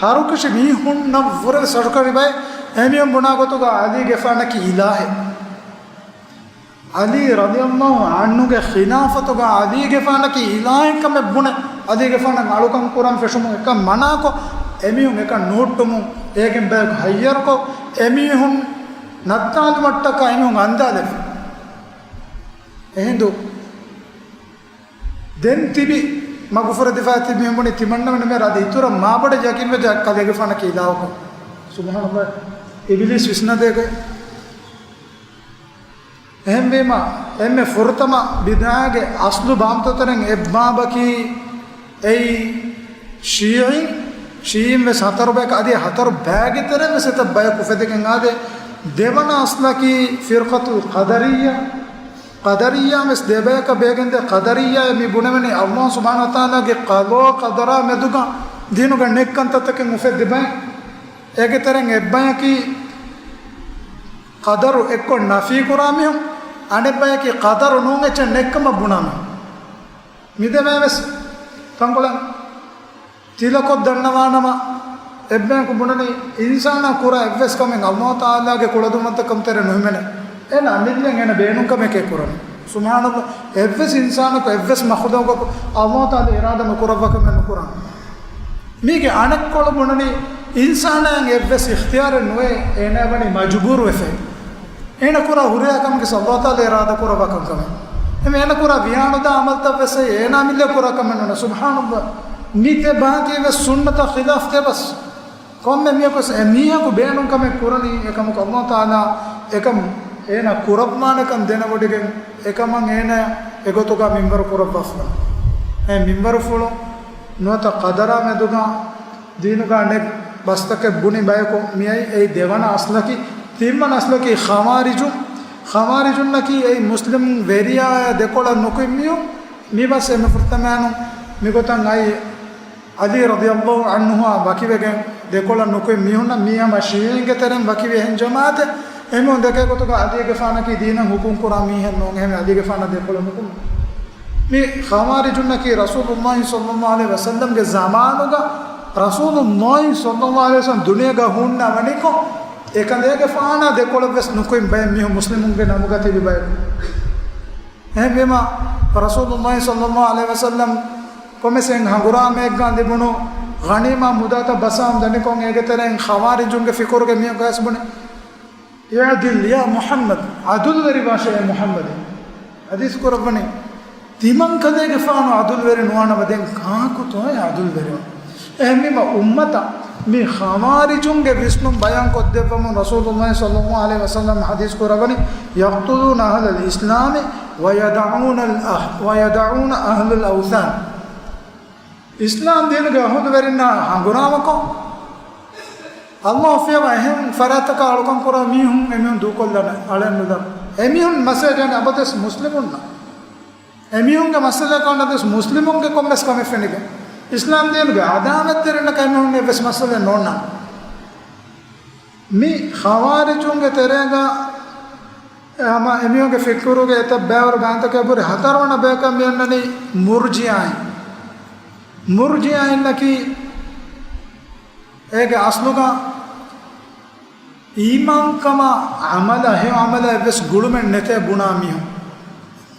ހަރުކަށި މީހުންނަށް ވުރެ ސަރުކާރި ބައެއް. އެމީހުން ބުނާ ގޮތުގަ ޢަލީގެފާނަކީ އިލާހެއް. ޢަލީ ރަޟިޔައްލާހު ޢަންހުގެ ޚިލާފަތުގަ ޢަލީގެފާނަކީ އިލާހެއްކަމެއް ބުނެ، ޢަލީގެފާނަށް އަޅުކަން ކުރަން ފެށުމުން އެކަން މަނާކޮށް، އެމީހުން އެކަން ނުހުއްޓުމުން، އޭގެން ބަޔަކު ހައްޔަރުކޮށް، އެމީހުން ނައްތާލުމަށްޓަކާ އެމީހުން އަންދާލެވި. އެހިނދު ދެން ތިބި މަގުފުރެދިފައި ތިބި މީހުން ބުނި ތިމަންނަމެން މޭ ރަދި އިތުރަށް މާބޮޑަށް ޔަޤީންވެއްޖެ ޢަލީގެފާނަކީ އިލާހަކަށް. ސުބްޙާނަﷲ. އިބިލީސް ވިސްނަދޭގޮތް. އެހެންވީމަ، އެންމެ ފުރަތަމަ ބިދްޢާގެ އަސްލު ބާމްތައްތައްތެރެއިން އެއްބާބަކީ އެއީ ޝީޢީން، ޝީޢީން ވެސް ހަތަރު ބަޔަކަށް އަދި ހަތަރު ބައިގެ ތެރެއިން ވެސް އެތައް ބަޔަކު އުފެދިގެން އާދޭ. ދެވަނަ އަސްލަކީ ފިރްޤަތުލް ޤަދަރިއްޔާ. ޤަދަރިއްޔާ ވެސް ދެބަޔަކަށް ބޭގެންދޭ. ޤަދަރިއްޔާ މި ބުނެވެނީ ﷲ ސުބްޙާނަހޫ ވަތަޢާލާގެ ޤަޟާ ޤަދަރާ މެދުގަ ދީނުގަ ނެތް ކަންތައްތަކެއް އުފެއްދި ބައެއް. އޭގެ ތެރެއިން އެއްބަޔަކީ ޤަދަރު އެއްކޮށް ނަފީ ކުރާ މީހުން، އަނެއްބަޔަކީ ޤަދަރު ނޫން އެއްޗެއް ނެތްކަމަށް ބުނާ މީހުން. މި ދެބަޔަށް ވެސް ތަންކޮޅެއް ތިލަކޮށް ދަންނަވާނަމަ، އެއްބަޔަކު ބުނަނީ އިންސާނާ ކުރާ އެއްވެސް ކަމެއް ﷲ ތަޢާލާގެ ކުޅަދުންވަންތަކަމު ތެރޭ ނުހިމެނޭ. އޭނާ އަމިއްލައަށް އޭނަ ބޭނުން ކަމެކޭ ކުރަނީ. ސުބްޙާނަﷲ، އެއްވެސް އިންސާނަކު އެއްވެސް މަޚްލޫޤަކު ﷲ ތަޢާލާ އިރާދަ ނުކުރައްވާ ކަމެއް ނުކުރާނެ. މީގެ އަނެއްކޮޅު ބުނަނީ، އިންސާނާއަށް އެއްވެސް އިޚްތިޔާރެއް ނުވޭ، އޭނާ ވަނީ މަޖުބޫރުވެފައި. އޭނަ ކުރާ ހުރިހާ ކަމަކީ ﷲ ތަޢާލާ އިރާދަ ކުރައްވާ ކަންކަމެއް. އެމެ އޭނަ ކުރާ ވިޔާނުދާ އަމަލްތައް ވެސް އޭނާ އަމިއްލަ ކުރާ ކަމެއް ނޫން. ސުބްޙާނަﷲ. މި ތިބާކީ ވެސް ސުންނަތަށް ޚިލާފް ތިބަސް. ކޮންމެ މީހަކު ވެސް އެ މީހަކު ބޭނުން ކަމެއް ކުރަނީ، އެކަމަކު ﷲ ތަޢާލާ އެކަން އޭނާ ކުރައްވާނެކަން ދެނެވޮޑިގެން އެކަމަށް އޭނާ އެގޮތުގަ މިންވަރު ކުރައްވާފަ. އެ މިންވަރުފުޅު ނުވަތަ ޤަދަރާ މެދުގަ ދީނުގަ ނެތް ބަސްތަކެއް ބުނި ބަޔަކު މިއައީ. އެއީ ދެވަނަ އަސްލަކީ. ތިންވަނަ އަސްލަކީ ޚަވާރިޖުން. ޚަވާރިޖުންނަކީ އެއީ މުސްލިމް ވެރިޔާއާ ދެކޮޅަށް ނުކުތް މީހުން. މި ބަސް އެންމެ ފުރަތަމައިނު މިގޮތަށް އައީ ޢަލީ ރަޟިޔަﷲ ޢަންހުއާ ވަކިވެގެން ދެކޮޅަށް ނުކުތް މީހުންނަށް. މީ ހަމަ ޝީޢީންގެ ތެރެއިން ވަކިވި އެހެން ޖަމާޢަތެއް. އެމީހުން ދެކޭ ގޮތުގަ ޢަލީގެފާނަކީ ދީނަށް ޙުކުމް ކުރާ މީހެއް ނޫން. އެހެންވެ ޢަލީގެފާނަށް ދެކޮޅަށް ނުކުތް. މި ޚަވާރިޖުންނަކީ ރަސޫލުﷲ ޞައްލަﷲ ޢަލައިހި ވަސައްލަމްގެ ޒަމާނުގަ ރަސޫލުﷲ ޞައްލަﷲ ޢަލައިހި ވަސައްލަމް ދުނިޔޭގަ ހުންނަވަނިކޮށް، އެކަލޭގެފާނާ ދެކޮޅަށް ވެސް ނުކުތް ބައެއް މީހުން މުސްލިމުންގެ ނަމުގަ ތިބި ބަޔަކު. އެހެންވީމަ، ރަސޫލުﷲ ޞައްލަﷲ ޢަލައިހި ވަސައްލަމް ކޮންމެސް ހަނގުރާމައެއްގަ ލިބުނު ޣަނީމާ މުދާތައް ބަސާ ދަނިކޮށް، އޭގެ ތެރެއިން ޚަވާރިޖުންގެ ފިކުރުގެ މީހަކު އައިސް ބުނި، اعدل يا محمد، ޢަދުލުވެރިވާށޭ އޭ މުޙައްމަދޭ. ޙަދީޘް ކުރައްވަނީ، ތިމަންކަލޭގެފާނު ޢަދުލުވެރި ނުވާނަމަ ދެން ކާކުތޯއޭ ޢަދުލުވެރިވާން؟ އެހެންވީމަ އުއްމަތަށް މި ޚަވާރިޖުންގެ ވިސްނުން ބަޔާން ކޮށްދެއްވަމުން ރަސޫލުﷲ ޞައްލަﷲ ޢަލައިހި ވަސައްލަމް ޙަދީޘް ކުރައްވަނީ، يقتلون أهل الإسلام ويدعون الأه-، ويدعون أهل الأوثان. އިސްލާމް ދީނުގެ އަހުލުވެރިންނާ ހަނގުރާމަކޮށް، ﷲ ފިޔަވާ އެހެން ފަރާތްތަކާ އަޅުކަން ކުރާ މީހުން އެމީހުން ދޫކޮށްލަން އަޅަން ނުލަން. އެމީހުން މަސައްކަތް އަބަދުވެސް މުސްލިމުންނަށް. އެމީހުންގެ މައްސަލައަކަށް ނަދުވެސް މުސްލިމުންގެ ކޮންމެސް ކަމެއް ފެނިގެން، އިސްލާމް ދީނުގެ އަދާވަތްތެރިންނަކަށް އެމީހުން އެއްވެސް މައްސަލައެއް ނޯންނާނެ. މި ޚަވާރިޖުންގެ ތެރޭގަ ހަމަ އެމީހުންގެ ފިކުރުގެ އެތައް ބައިވަރު ބައިތަކެއް ބުރި. ހަތަރުވަނަ ބަޔަކަށް މި އޮންނަނީ މުރްޖިއާއިން. މުރްޖިއާއިންނަކީ އޭގެ އަސްލުގަ އީމާންކަމާ ޢަމަލަށް، ހެޔޮ ޢަމަލަށް އެއްވެސް ގުޅުމެއް ނެތޭ ބުނާ މީހުން.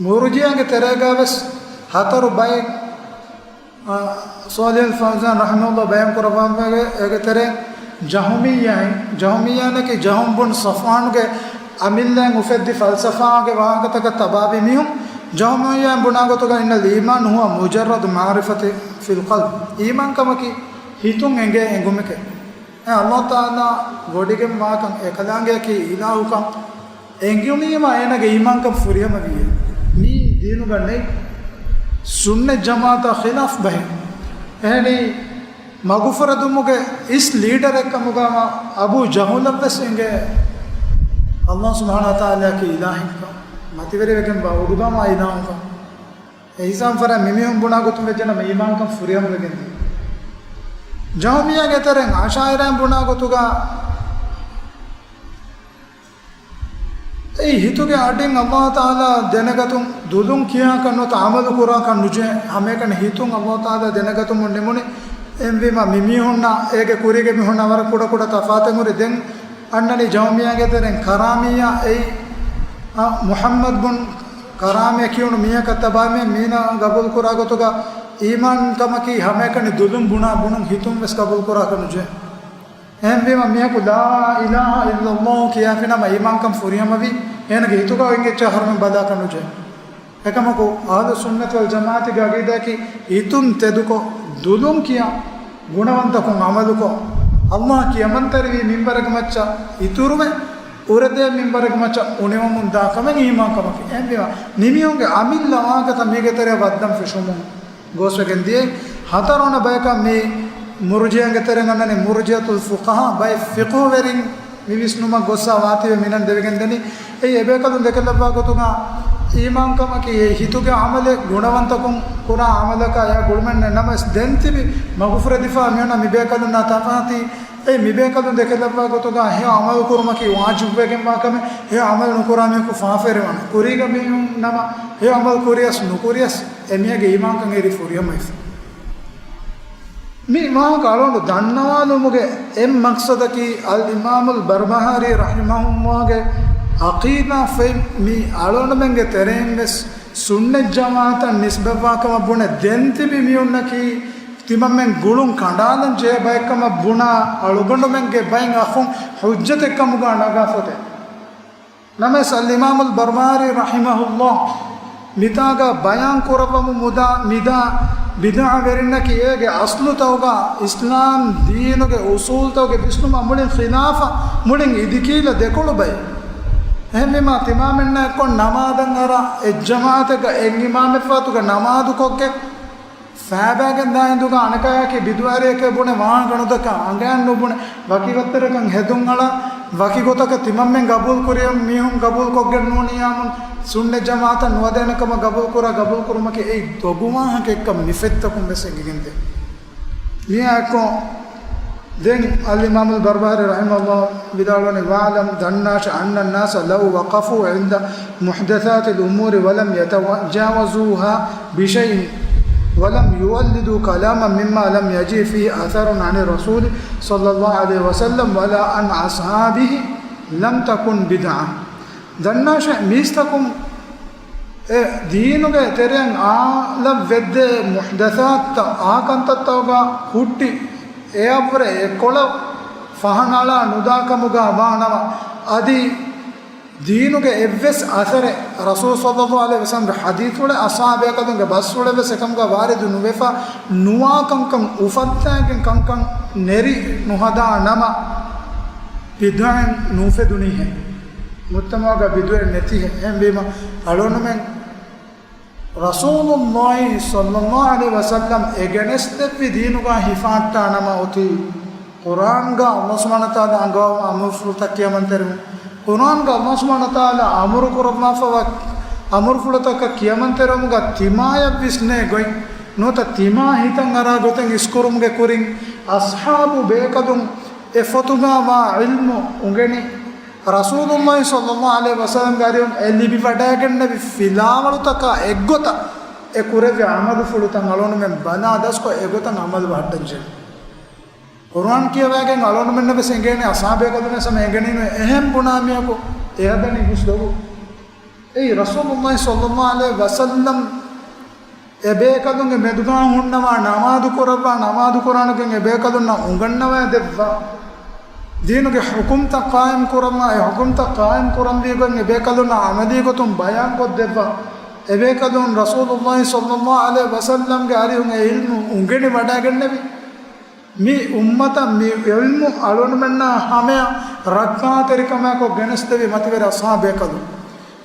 މުރްޖިއާގެ ތެރޭގަ ވެސް ހަތަރު ބައެއް، އާ، ޞާލިޙުލް ފައުޒާން ރަޙިމަހުﷲ ބަޔާން ކުރައްވާފައިވޭ. އޭގެ ތެރެއިން ޖަހުމިއްޔާއިން، ޖަހުމިއްޔާއިންނަކީ ޖަހުމް ބުން ޞަފްވާނުގެ އަމިއްލައިން އުފެއްދި ފަލްސަފާގެ ވާހަކަތަކަށް ތަބާވި މީހުން. ޖަހުމިއްޔާއިން ބުނާ ގޮތުގަ، إن الإيمان هو مجرد معرفة في القلب. އީމާންކަމަކީ ހިތުން އެނގޭ އެނގުމެކޭ. އެ ﷲ ތަޢާލާ ވޮޑިގެންވާކަން، އެކަލާނގެއަކީ އިލާހުކަން އެނގުނީމަ އޭނަގެ އީމާންކަން ފުރިހަމަވީ. މީ ދީނުގަ ނެތް، ސުންނަތް ޖަމާޢަތާ ޚިލާފް ބަހެއް. އެހެނީ، މަގުފުރެދުމުގެ އިސް ލީޑަރެއްކަމުގަ އަބޫ ޖަހުލަށްވެސް އެނގޭ ﷲ ސުބްޙާނަހޫ ވަތަޢާލާއަކީ އިލާހެއްކަން، މަތިވެރިވެގެންވާ އުޑުގަ އިލާހުކަން. އެ ހިސާބުން ފަރާ މިމީހުން ބުނާ ގޮތުން ވެއްޖެނަމަ އީމާންކަން ފުރިހަމަވެގެން ދިޔަ. ޖަހުމިއްޔާގެ ތެރެއިން އަޝާއިރާއިން ބުނާ ގޮތުގަ، އެއީ ހިތުގެ އަޑިން ﷲ ތަޢާލާ ދެނެގަތުން ދުލުން ކިޔާކަށް ނުވަތަ ޢަމަލު ކުރާކަށް ނުޖެހޭ. ހަމައެކަނި ހިތުން ﷲ ތަޢާލާ ދެނެގަތުމުން ނިމުނީ. އެހެންވީމަ މިމީހުންނަށް އޭގެ ކުރީގެ މީހުންނާ ވަރަށް ކުޑަކުޑަ ތަފާތެއް ހުރި. ދެން އަންނަނީ ޖަހުމިއްޔާގެ ތެރެއިން ކަރާމިއްޔާ. އެއީ، އަ، މުޙައްމަދު ބުން ކަރާމޭ ކިޔުނު މީހަކަށް ތަބާވީމަ، މީނަ ގަބޫލުކުރާ ގޮތުގަ އީމާންކަމަކީ ހަމައެކަނި ދުލުން ބުނާ ބުނުން ހިތުން ވެސް ގަބޫލުކުރާކަށް ނުޖެހޭ. އެހެންވީމަ މީހަކު لا إله إلا الله ކިޔާފިނަމަ އީމާންކަން ފުރިހަމަވީ، އޭނަގެ ހިތުގަ އިނގިއްޖެ އަހަރުމެން ބަލާކަށް ނުޖެހޭ. އެކަމަކު، އަހުލުއްސުންނަތި ވަލްޖަމާޢަތުގެ ޢަޤީދާއަކީ ހިތުން ތެދުކޮށް، ދުލުން ކިޔާ، ގުނަވަންތަކުން ޢަމަލުކޮށް، ﷲ ކިޔަމަންތެރިވީ މިންވަރެއްގެ މައްޗަށް އިތުރުވެ، އުރެދޭ މިންވަރެއްގެ މައްޗަށް އުނިވަމުން ދާ ކަމެއް އީމާންކަމަކީ. އެހެންވީމަ، މިމީހުންގެ އަމިއްލަ ވާހަކަތައް މީގެ ތެރެއަށް ވައްދަން ފެށުމުން ގޯސްވެގެން ދިޔައީ. ހަތަރުވަނަ ބަޔަކަށް މި މުރްޖިއާގެ ތެރެއިން އަންނަނީ މުރްޖިއަތުލް ފުޤަހާ. ބައެއް ފިޤުހުވެރިން މި ވިސްނުމަށް ގޮއްސަ ވާތީވެ މިނަން ދެވިގެން ދެނީ. އެއީ އެބޭކަލުން ދެކެލައްވާ ގޮތުގަ އީމާންކަމަކީ އެ ހިތުގެ ޢަމަލެއް ގުނަވަންތަކުން ކުރާ ޢަމަލަކާ އެއާ ގުޅުމެއް ނެތް. ނަމަވެސް ދެން ތިބި މަގުފުރެދިފާ މީހުންނަށް މިބޭކަލުންނާ ތަފާތީ. އެއީ މިބޭކަލުން ދެކެލައްވާ ގޮތުގަ ހެޔޮ ޢަމަލު ކުރުމަކީ ވާޖިބުވެގެންވާ ކަމެއް، ހެޔޮ ޢަމަލު ނުކުރާ މީހަކު ފާފަވެރިވާނެ. ކުރީގަ މީހުން ނަމަ ހެޔޮ ޢަމަލު ކުރިޔަސް ނުކުރިޔަސް އެމީހާގެ އީމާންކަން އެރި ފުރިހަމަވެފަ. މި ވާހަކަ އަޅުގަނޑު ދަންނަވާލުމުގެ އެއް މަޤްޞަދަކީ، އަލްއިމާމުލް ބަރްބަހާރީ ރަޙިމަހުﷲގެ ޢަޤީދާ ފޮތް މި އަޅުގަނޑުމެންގެ ތެރެއިން ވެސް ސުންނަތް ޖަމާޢަތަށް ނިސްބަތްވާ ކަމަށް ބުނެ، ދެން ތިބި މީހުންނަކީ ތިމަންމެން ގުޅުން ކަނޑާލަން ޖެހޭ ބައެއްކަމަށް ބުނާ އަޅުގަނޑުމެންގެ ބައެއް އަޚުން ޙުއްޖަތެއްކަމުގަ ނަގާ ފޮތެއް. ނަމަވެސް، އަލްއިމާމުލް ބަރްބަހާރީ ރަޙިމަހުﷲ މިތާގަ ބަޔާން ކުރައްވަމުން މުދާ މިދާ ބިދްޢަވެރިންނަކީ އޭގެ އަސްލުތަކުގަ އިސްލާމް ދީނުގެ އުޞޫލުތަކުގެ ވިސްނުމަށް މުޅިން ޚިލާފަށް، މުޅިން އިދިކީލަ ދެކޮޅު ބައެއް. އެހެންވީމާ، ތިމާމެންނާ އެއްކޮށް ނަމާދަށް އަރާ، އެއްޖަމާޢަތަކަށް އެއްއިމާމެއްފައިތުގަ ނަމާދުކޮށްގެން ފައިބައިގެން ދާ އިނދުގަ އަނެކާޔަކީ ބިދުޢަވެރިއެކޭ ބުނެ ވާހަކަ ނުދައްކާ، އަނގަޔަށް ނުބުނެ، ވަކި ގޮތްތެރެކަން ހެދުން އަޅާ، ވަކި ގޮތަކަށް ތިމަންމެން ގަބޫލު ކުރި މީހުން ގަބޫލު ކޮށްގެން ނޫނިއްޔާމުން، ސުންނަތް ޖަމާޢަތަށް ނުވަދޭނެ ކަމަށް ގަބޫލު ކުރާ، ގަބޫލު ކުރުމަކީ އެއީ ދޮގު ވާހަކައެއްކަން މި ފޮތްތަކުން ވެސް އެނގިގެންދޭ. މިއާއެއްކޮށް ދެން އަލްއިމާމުލް ބަރުބަހާރީ ރަޙިމަހުﷲ ވިދާޅުވަނީ، "واعلم، ދަންނާށޭ، أن الناس لو وقفوا عند محدثات الأمور ولم يتجاوزوها بشيء ولم يولدوا كلاما مما لم يجئ فيه أثر عن الرسول صلى الله عليه وسلم ولا عن أصحابه لم تكن بدعة." ދަންނާށޭ، މީސްތަކުން އެ ދީނުގެ ތެރެއިން އާލަށް ވެއްދޭ މުޙްދަޘާތްތައް، އާ ކަންތައްތަކުގަ ހުއްޓި އެއަށްވުރެ އެކޮޅަށް ފަހަނައަޅާ ނުދާކަމުގަ ވާނަމަ، އަދި ދީނުގެ އެއްވެސް އަސަރެއް ރަސޫލު ޞައްލައްލާހު ޢަލައިހި ވަސައްލަމްގެ ޙަދީޘްފުޅެއް، އަޞްޙާބުބޭކަލުންގެ ބަސްފުޅެއް ވެސް އެކަމުގަ ވާރިދު ނުވެފަ ނުވާ ކަންކަން، އުފައްދާގެން ކަންކަން ނެރި ނުހަދާ ނަމަ، ބިދުޢައެއް ނޫފެދުނީހޭ. މުޖްތަމަޢުގަ ބިދުޢައެއް ނެތިހޭ. އެހެންވީމަ، އަޅުގަނޑުމެން ރަސޫލުﷲ ޞައްލައްލާހު ޢަލައިހި ވަސައްލަމް އެ ގެނެސްދެއްވި ދީނުގަ ހިފާއްޓާ ނަމަ، އޮތީ ޤުރްއާންގަ ﷲ ސުބްޙާނަހޫ ވަތަޢާލާ އަންގަވާ އަމުރުފުޅުތައް ކިޔަމަންތެރިވުން. ޤުރްއާންގަ ﷲ ސުބްޙާނަހޫ ވަތަޢާލާ އަމުރު ކުރައްވާފަވާ އަމުރުފުޅުތަކަށް ކިޔަމަންތެރިވުމުގަ ތިމާޔަށް ވިސްނޭ ގޮތް ނުވަތަ ތިމާ ހިތަށް އަރާ ގޮތެއް އިސްކުރުމުގެ ކުރިން، އަޞްޙާބު ބޭކަލުން އެ ފޮތުގަ ވާ ޢިލްމު އުނގެނި، ރަސޫލުﷲ ޞައްލައްލާހު ޢަލައިހި ވަސައްލަމްގެ އަރިހުން އެ ލިބިވަޑައިގެންނެވި ފިލާވަޅުތަކާ އެއްގޮތަށް އެ ކުރެއްވި ޢަމަލުފުޅުތައް އަޅުގަނޑުމެން ބަލާ ދަސްކޮށް އެގޮތަށް ޢަމަލު ވަހައްޓަން ޖެހޭ. ޤުރްއާން ކިޔަވައިގެން އަޅުގަނޑުމެންނަށް ވެސް އެނގޭނެ، އަޞްޙާބުބޭކަލުން ވެސް ހަމަ އެނގެނީނު، އެހެން ބުނާ މީހަކު އެހަދަނީ ހުސް ދޮގު. އެއީ ރަސޫލުﷲ ޞައްލައްލާހު ޢަލައިހި ވަސައްލަމް އެ ބޭކަލުންގެ މެދުގަ ހުންނަވާ ނަމާދު ކުރައްވާ، ނަމާދު ކުރާނެގެން އެ ބޭކަލުންނަށް އުނގަންނަވައި ދެއްވާ، ދީނުގެ ޙުކުމްތައް ޤާއިމް ކުރައްވާ، އެ ޙުކުމްތައް ޤާއިމް ކުރަންވީގޮތް އެ ބޭކަލުންނަށް ޢަމަލީ ގޮތުން ބަޔާން ކޮށްދެއްވާ، އެ ބޭކަލުން ރަސޫލުﷲ ޞައްލައްލާހު ޢަލައިހި ވަސައްލަމްގެ އަރިހުން އެ ޢިލްމު އުނގެނި ވަޑައިގެންނެވި. މި އުއްމަތަށް މި ޢިލްމު އަޅުގަނޑުމެންނާ ހަމަޔަށް ރައްކާތެރިކަމާއެކު ގެނެސްދެވި މަތިވެރި އަޞްޙާބުބޭކަލުން.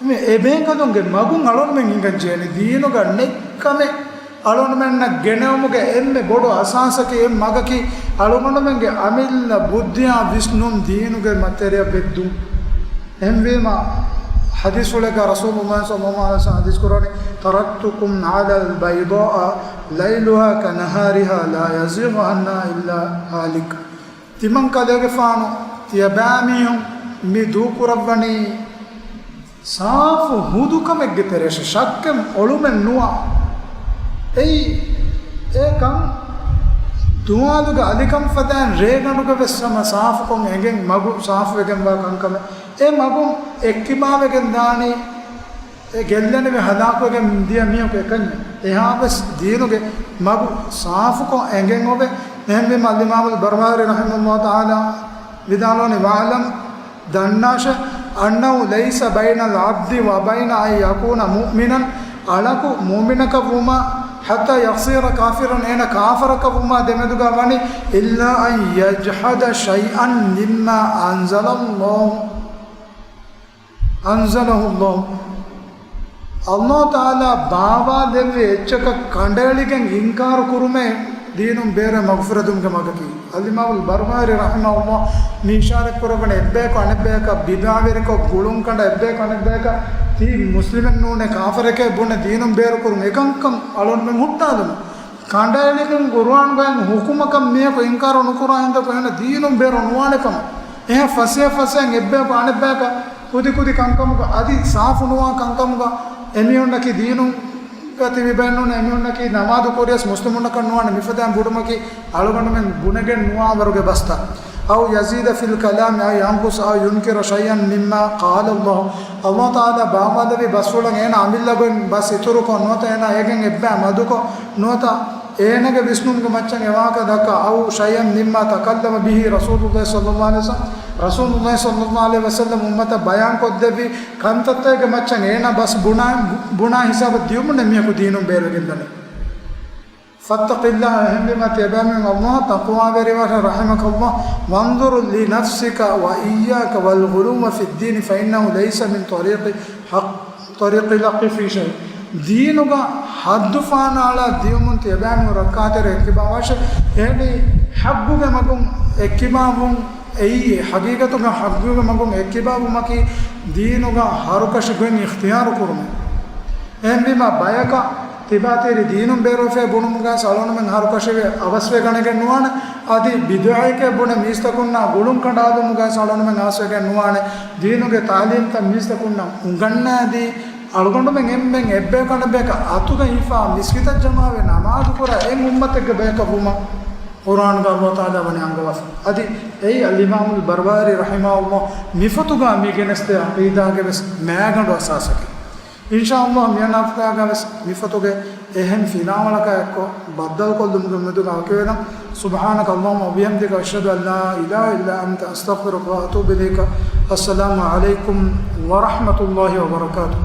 މި އެބޭކަލުންގެ މަގުން އަޅުގަނޑުމެން ހިނގަން ޖެހޭނެ. ދީނުގަ ނެތްކަމެއް އަޅުގަނޑުމެންނަށް ގެނެވުމުގެ އެންމެ ބޮޑު އަސާސަކީ، އެއް މަގަކީ، އަޅުގަނޑުމެންގެ އަމިއްލަ ބުއްދިއާ ވިސްނުން ދީނުގެ މަތެރެޔަށް ވެއްދުން. އެހެންވީމަ، ޙަދީޘްފުޅެއްގަ ރަސޫލުﷲ ޞައްލައްލާހު ޢަލައިހި ވަސައްލަމް ޙަދީޘް ކުރަނީ، "تركتكم على البيضاء ليلها كنهارها لا يزيغ عنها إلا هالك." ތިމަން ކަލޭގެފާނު ތިޔަބައިމީހުން މި ދޫކުރައްވަނީ ސާފު ހުދުކަމެއްގެ ތެރޭށޭ، ޝައްކެއް އޮޅުމެއް ނުވާ. އެއީ އެ ކަން ދުވާލުގެ އަލިކަން ފަދައިން ރޭގަނޑުގެ ވެސް ހަމަ ސާފުކޮށް އެނގެން މަގު ސާފުވެގެންވާ ކަންކަމެއް. އެ މަގުން އެއްކިބާވެގެން ދާނީ އެ ގެއްލެނިވެ ހަލާކުވެގެން ދިޔަ މީހަކު އެކަންޏެއް. އެހާވެސް ދީނުގެ މަގު ސާފުކޮށް އެނގެން އޮވޭ. އެހެންވީމަ އަލްއިމާމުލް ބަރުބަހާރީ ރަޙިމަހުﷲ ތަޢާލާ ވިދާޅުވަނީ، "واعلم، ދަންނާށޭ، أنه ليس بين العبد وبين أن يكون مؤمنا، އަޅަކު މުއުމިނަކަށް ވުމާ، حتى يصير كافرا، އޭނަ ކާފަރަކަށް ވުމާ ދެމެދުގަ ވަނީ، إلا أن يجحد شيئا مما أنزل الله." أنزله الله. ﷲ ތަޢާލާ ބާވާލެއްވި އެއްޗަކަށް ކަނޑައެޅިގެން އިންކާރު ކުރުމޭ ދީނުން ބޭރު މަޣުފިރަތުގެ މަގަކީ. އަލްއިމާމުލް ބަރުބަހާރީ ރަޙިމަހުﷲ މި އިޝާރަތް ކުރައްވަނީ އެއްބަޔަކު އަނެއްބަޔަކަށް ބިދުޢަވެރިކޮށް ގުޅުން ކަނޑަ، އެއްބަޔަކު އަނެއްބަޔަކަށް ތީ މުސްލިމެއް ނޫނޭ ކާފަރެކޭ ބުނެ ދީނުން ބޭރު ކުރުން، އެކަންކަން އަޅުގަނޑުމެން ހުއްޓާލުމުން. ކަނޑައެޅިގެން ޤުރުއާންގައި ހުކުމަކަށް މީހަކު އިންކާރު ނުކުރާ ހިނދަކު އޭނަ ދީނުން ބޭރު ނުވާނެ ކަމަށް. އެހެން ފަސޭހަ ފަސޭހައިން އެއްބަޔަކު އަނެއްބަޔަކަށް ކުދި ކުދި ކަންކަމުގަ އަދި ސާފު ނުވާ ކަންކަމުގަ އެމީހުންނަކީ ދީނުގަ ތިބި ބައެއް ނޫން، އެމީހުންނަކީ ނަމާދު ކުރިޔަސް މުސްލިމުންނަކަށް ނުވާނެ މިފަދައިން ބުނުމަކީ އަޅުގަނޑުމެން ބުނެގެން ނުވާވަރުގެ ބަސްތައް. أو يزيد في الكلام أو ينقص أو ينكر شيئا مما قال الله. ﷲ ތަޢާލާ ބާވާލެއްވި ބަސްފުޅަށް އޭނަ އަމިއްލަ ގޮތް ބަސް އިތުރުކޮށް ނުވަތަ އޭނަ އޭގެން އެއްބައި މަދުކޮށް ނުވަތަ އޭނަގެ ވިސްނުމުގެ މައްޗަށް އެ ވާހަކަ ދައްކާ، أو شيئا مما تكلم به رسول الله صلى الله عليه وسلم، ރަސޫލުﷲ ޞައްލައްލާހު ޢަލައިހި ވަސައްލަމް އުއްމަތަށް ބަޔާން ކޮށްދެއްވި ކަންތައްތަކެއްގެ މައްޗަށް އޭނަ ބަސް ބުނާ، ބުނާ ހިސާބަށް ދިޔުމުން އެމީހަކު ދީނުން ބޭރުވެގެން ދަނީ. فاتق الله، އެހެންވީމަ ތިޔަބައިމީހުން އައްލާހަށް ތަޤްވާވެރިވާށޭ، رحمك الله، وانظر لنفسك وإياك والغلو في الدين فإنه ليس من طريق حق، طريق الحق في شيء. ދީނުގަ ހައްދުފާނާޅާ ދިޔުމުން ތިޔަބައިމީހުން ރައްކާތެރި އެއްކިބާވާށޭ. އެހެނީ ޙައްޤުގެ މަގުން އެއްކިބާވުން އެއީ، ޙަޤީޤަތުގަ ޙައްޤުގެ މަގުން އެއްކިބާވުމަކީ ދީނުގަ ހަރުކަށި ގޮތް އިޚްތިޔާރު ކުރުމެއް. އެހެންވީމަ ބަޔަކަށް ތިބާތިރި ދީނުން ބޭރުވެފައި ބުނުމުގައި އަޅުގަނޑުމެން ހަރުކަށިވެ އަވަސްވެގަނެގެން ނުވާނެ. އަދި ބިދުޢައެކޭ ބުނެ މީސްތަކުންނާ ގުޅުން ކަނޑާލުމުގައި އަޅުގަނޑުމެން އަވަސްވެގެން ނުވާނެ. ދީނުގެ ތަޢުލީމްތައް މީސްތަކުންނަށް އުނގަންނާދީ، އަޅުގަނޑުމެން އެންމެން އެއްބަޔަކު އަނެއްބަޔަކަށް އަތުގަ ހިފާ މިސްކިތަށް ޖަމާވެ ނަމާދުކުރާ އެއް އުއްމަތެއްގެ ބަޔަކަށް ވުމަށް ޤުރްއާނުގަ އައްލާހު ތަޢާލާ ވަނީ އަންގަވާފަ. އަދި އެއީ އަލްއިމާމުލް ބަރުވާރީ ރަޙިމަހުﷲ މިފޮތުގަ މި ގެނެސްދޭ ޢަޤީދާގެ ވެސް މައިގަނޑު އަސާސަކީ. އިންޝާﷲ މިއަންނަ ހަފްތާގަ ވެސް މިފޮތުގެ އެހެން ފިލާވަޅަކާ އެއްކޮށް ބައްދަލުކޮށްލުމުގެ އުއްމީދުގަ ވަކިވެލަން. سبحانك اللهم وبحمدك، أشهد أن لا إله إلا أنت، أستغفرك وأتوب إليك. السلام عليكم ورحمة الله وبركاته.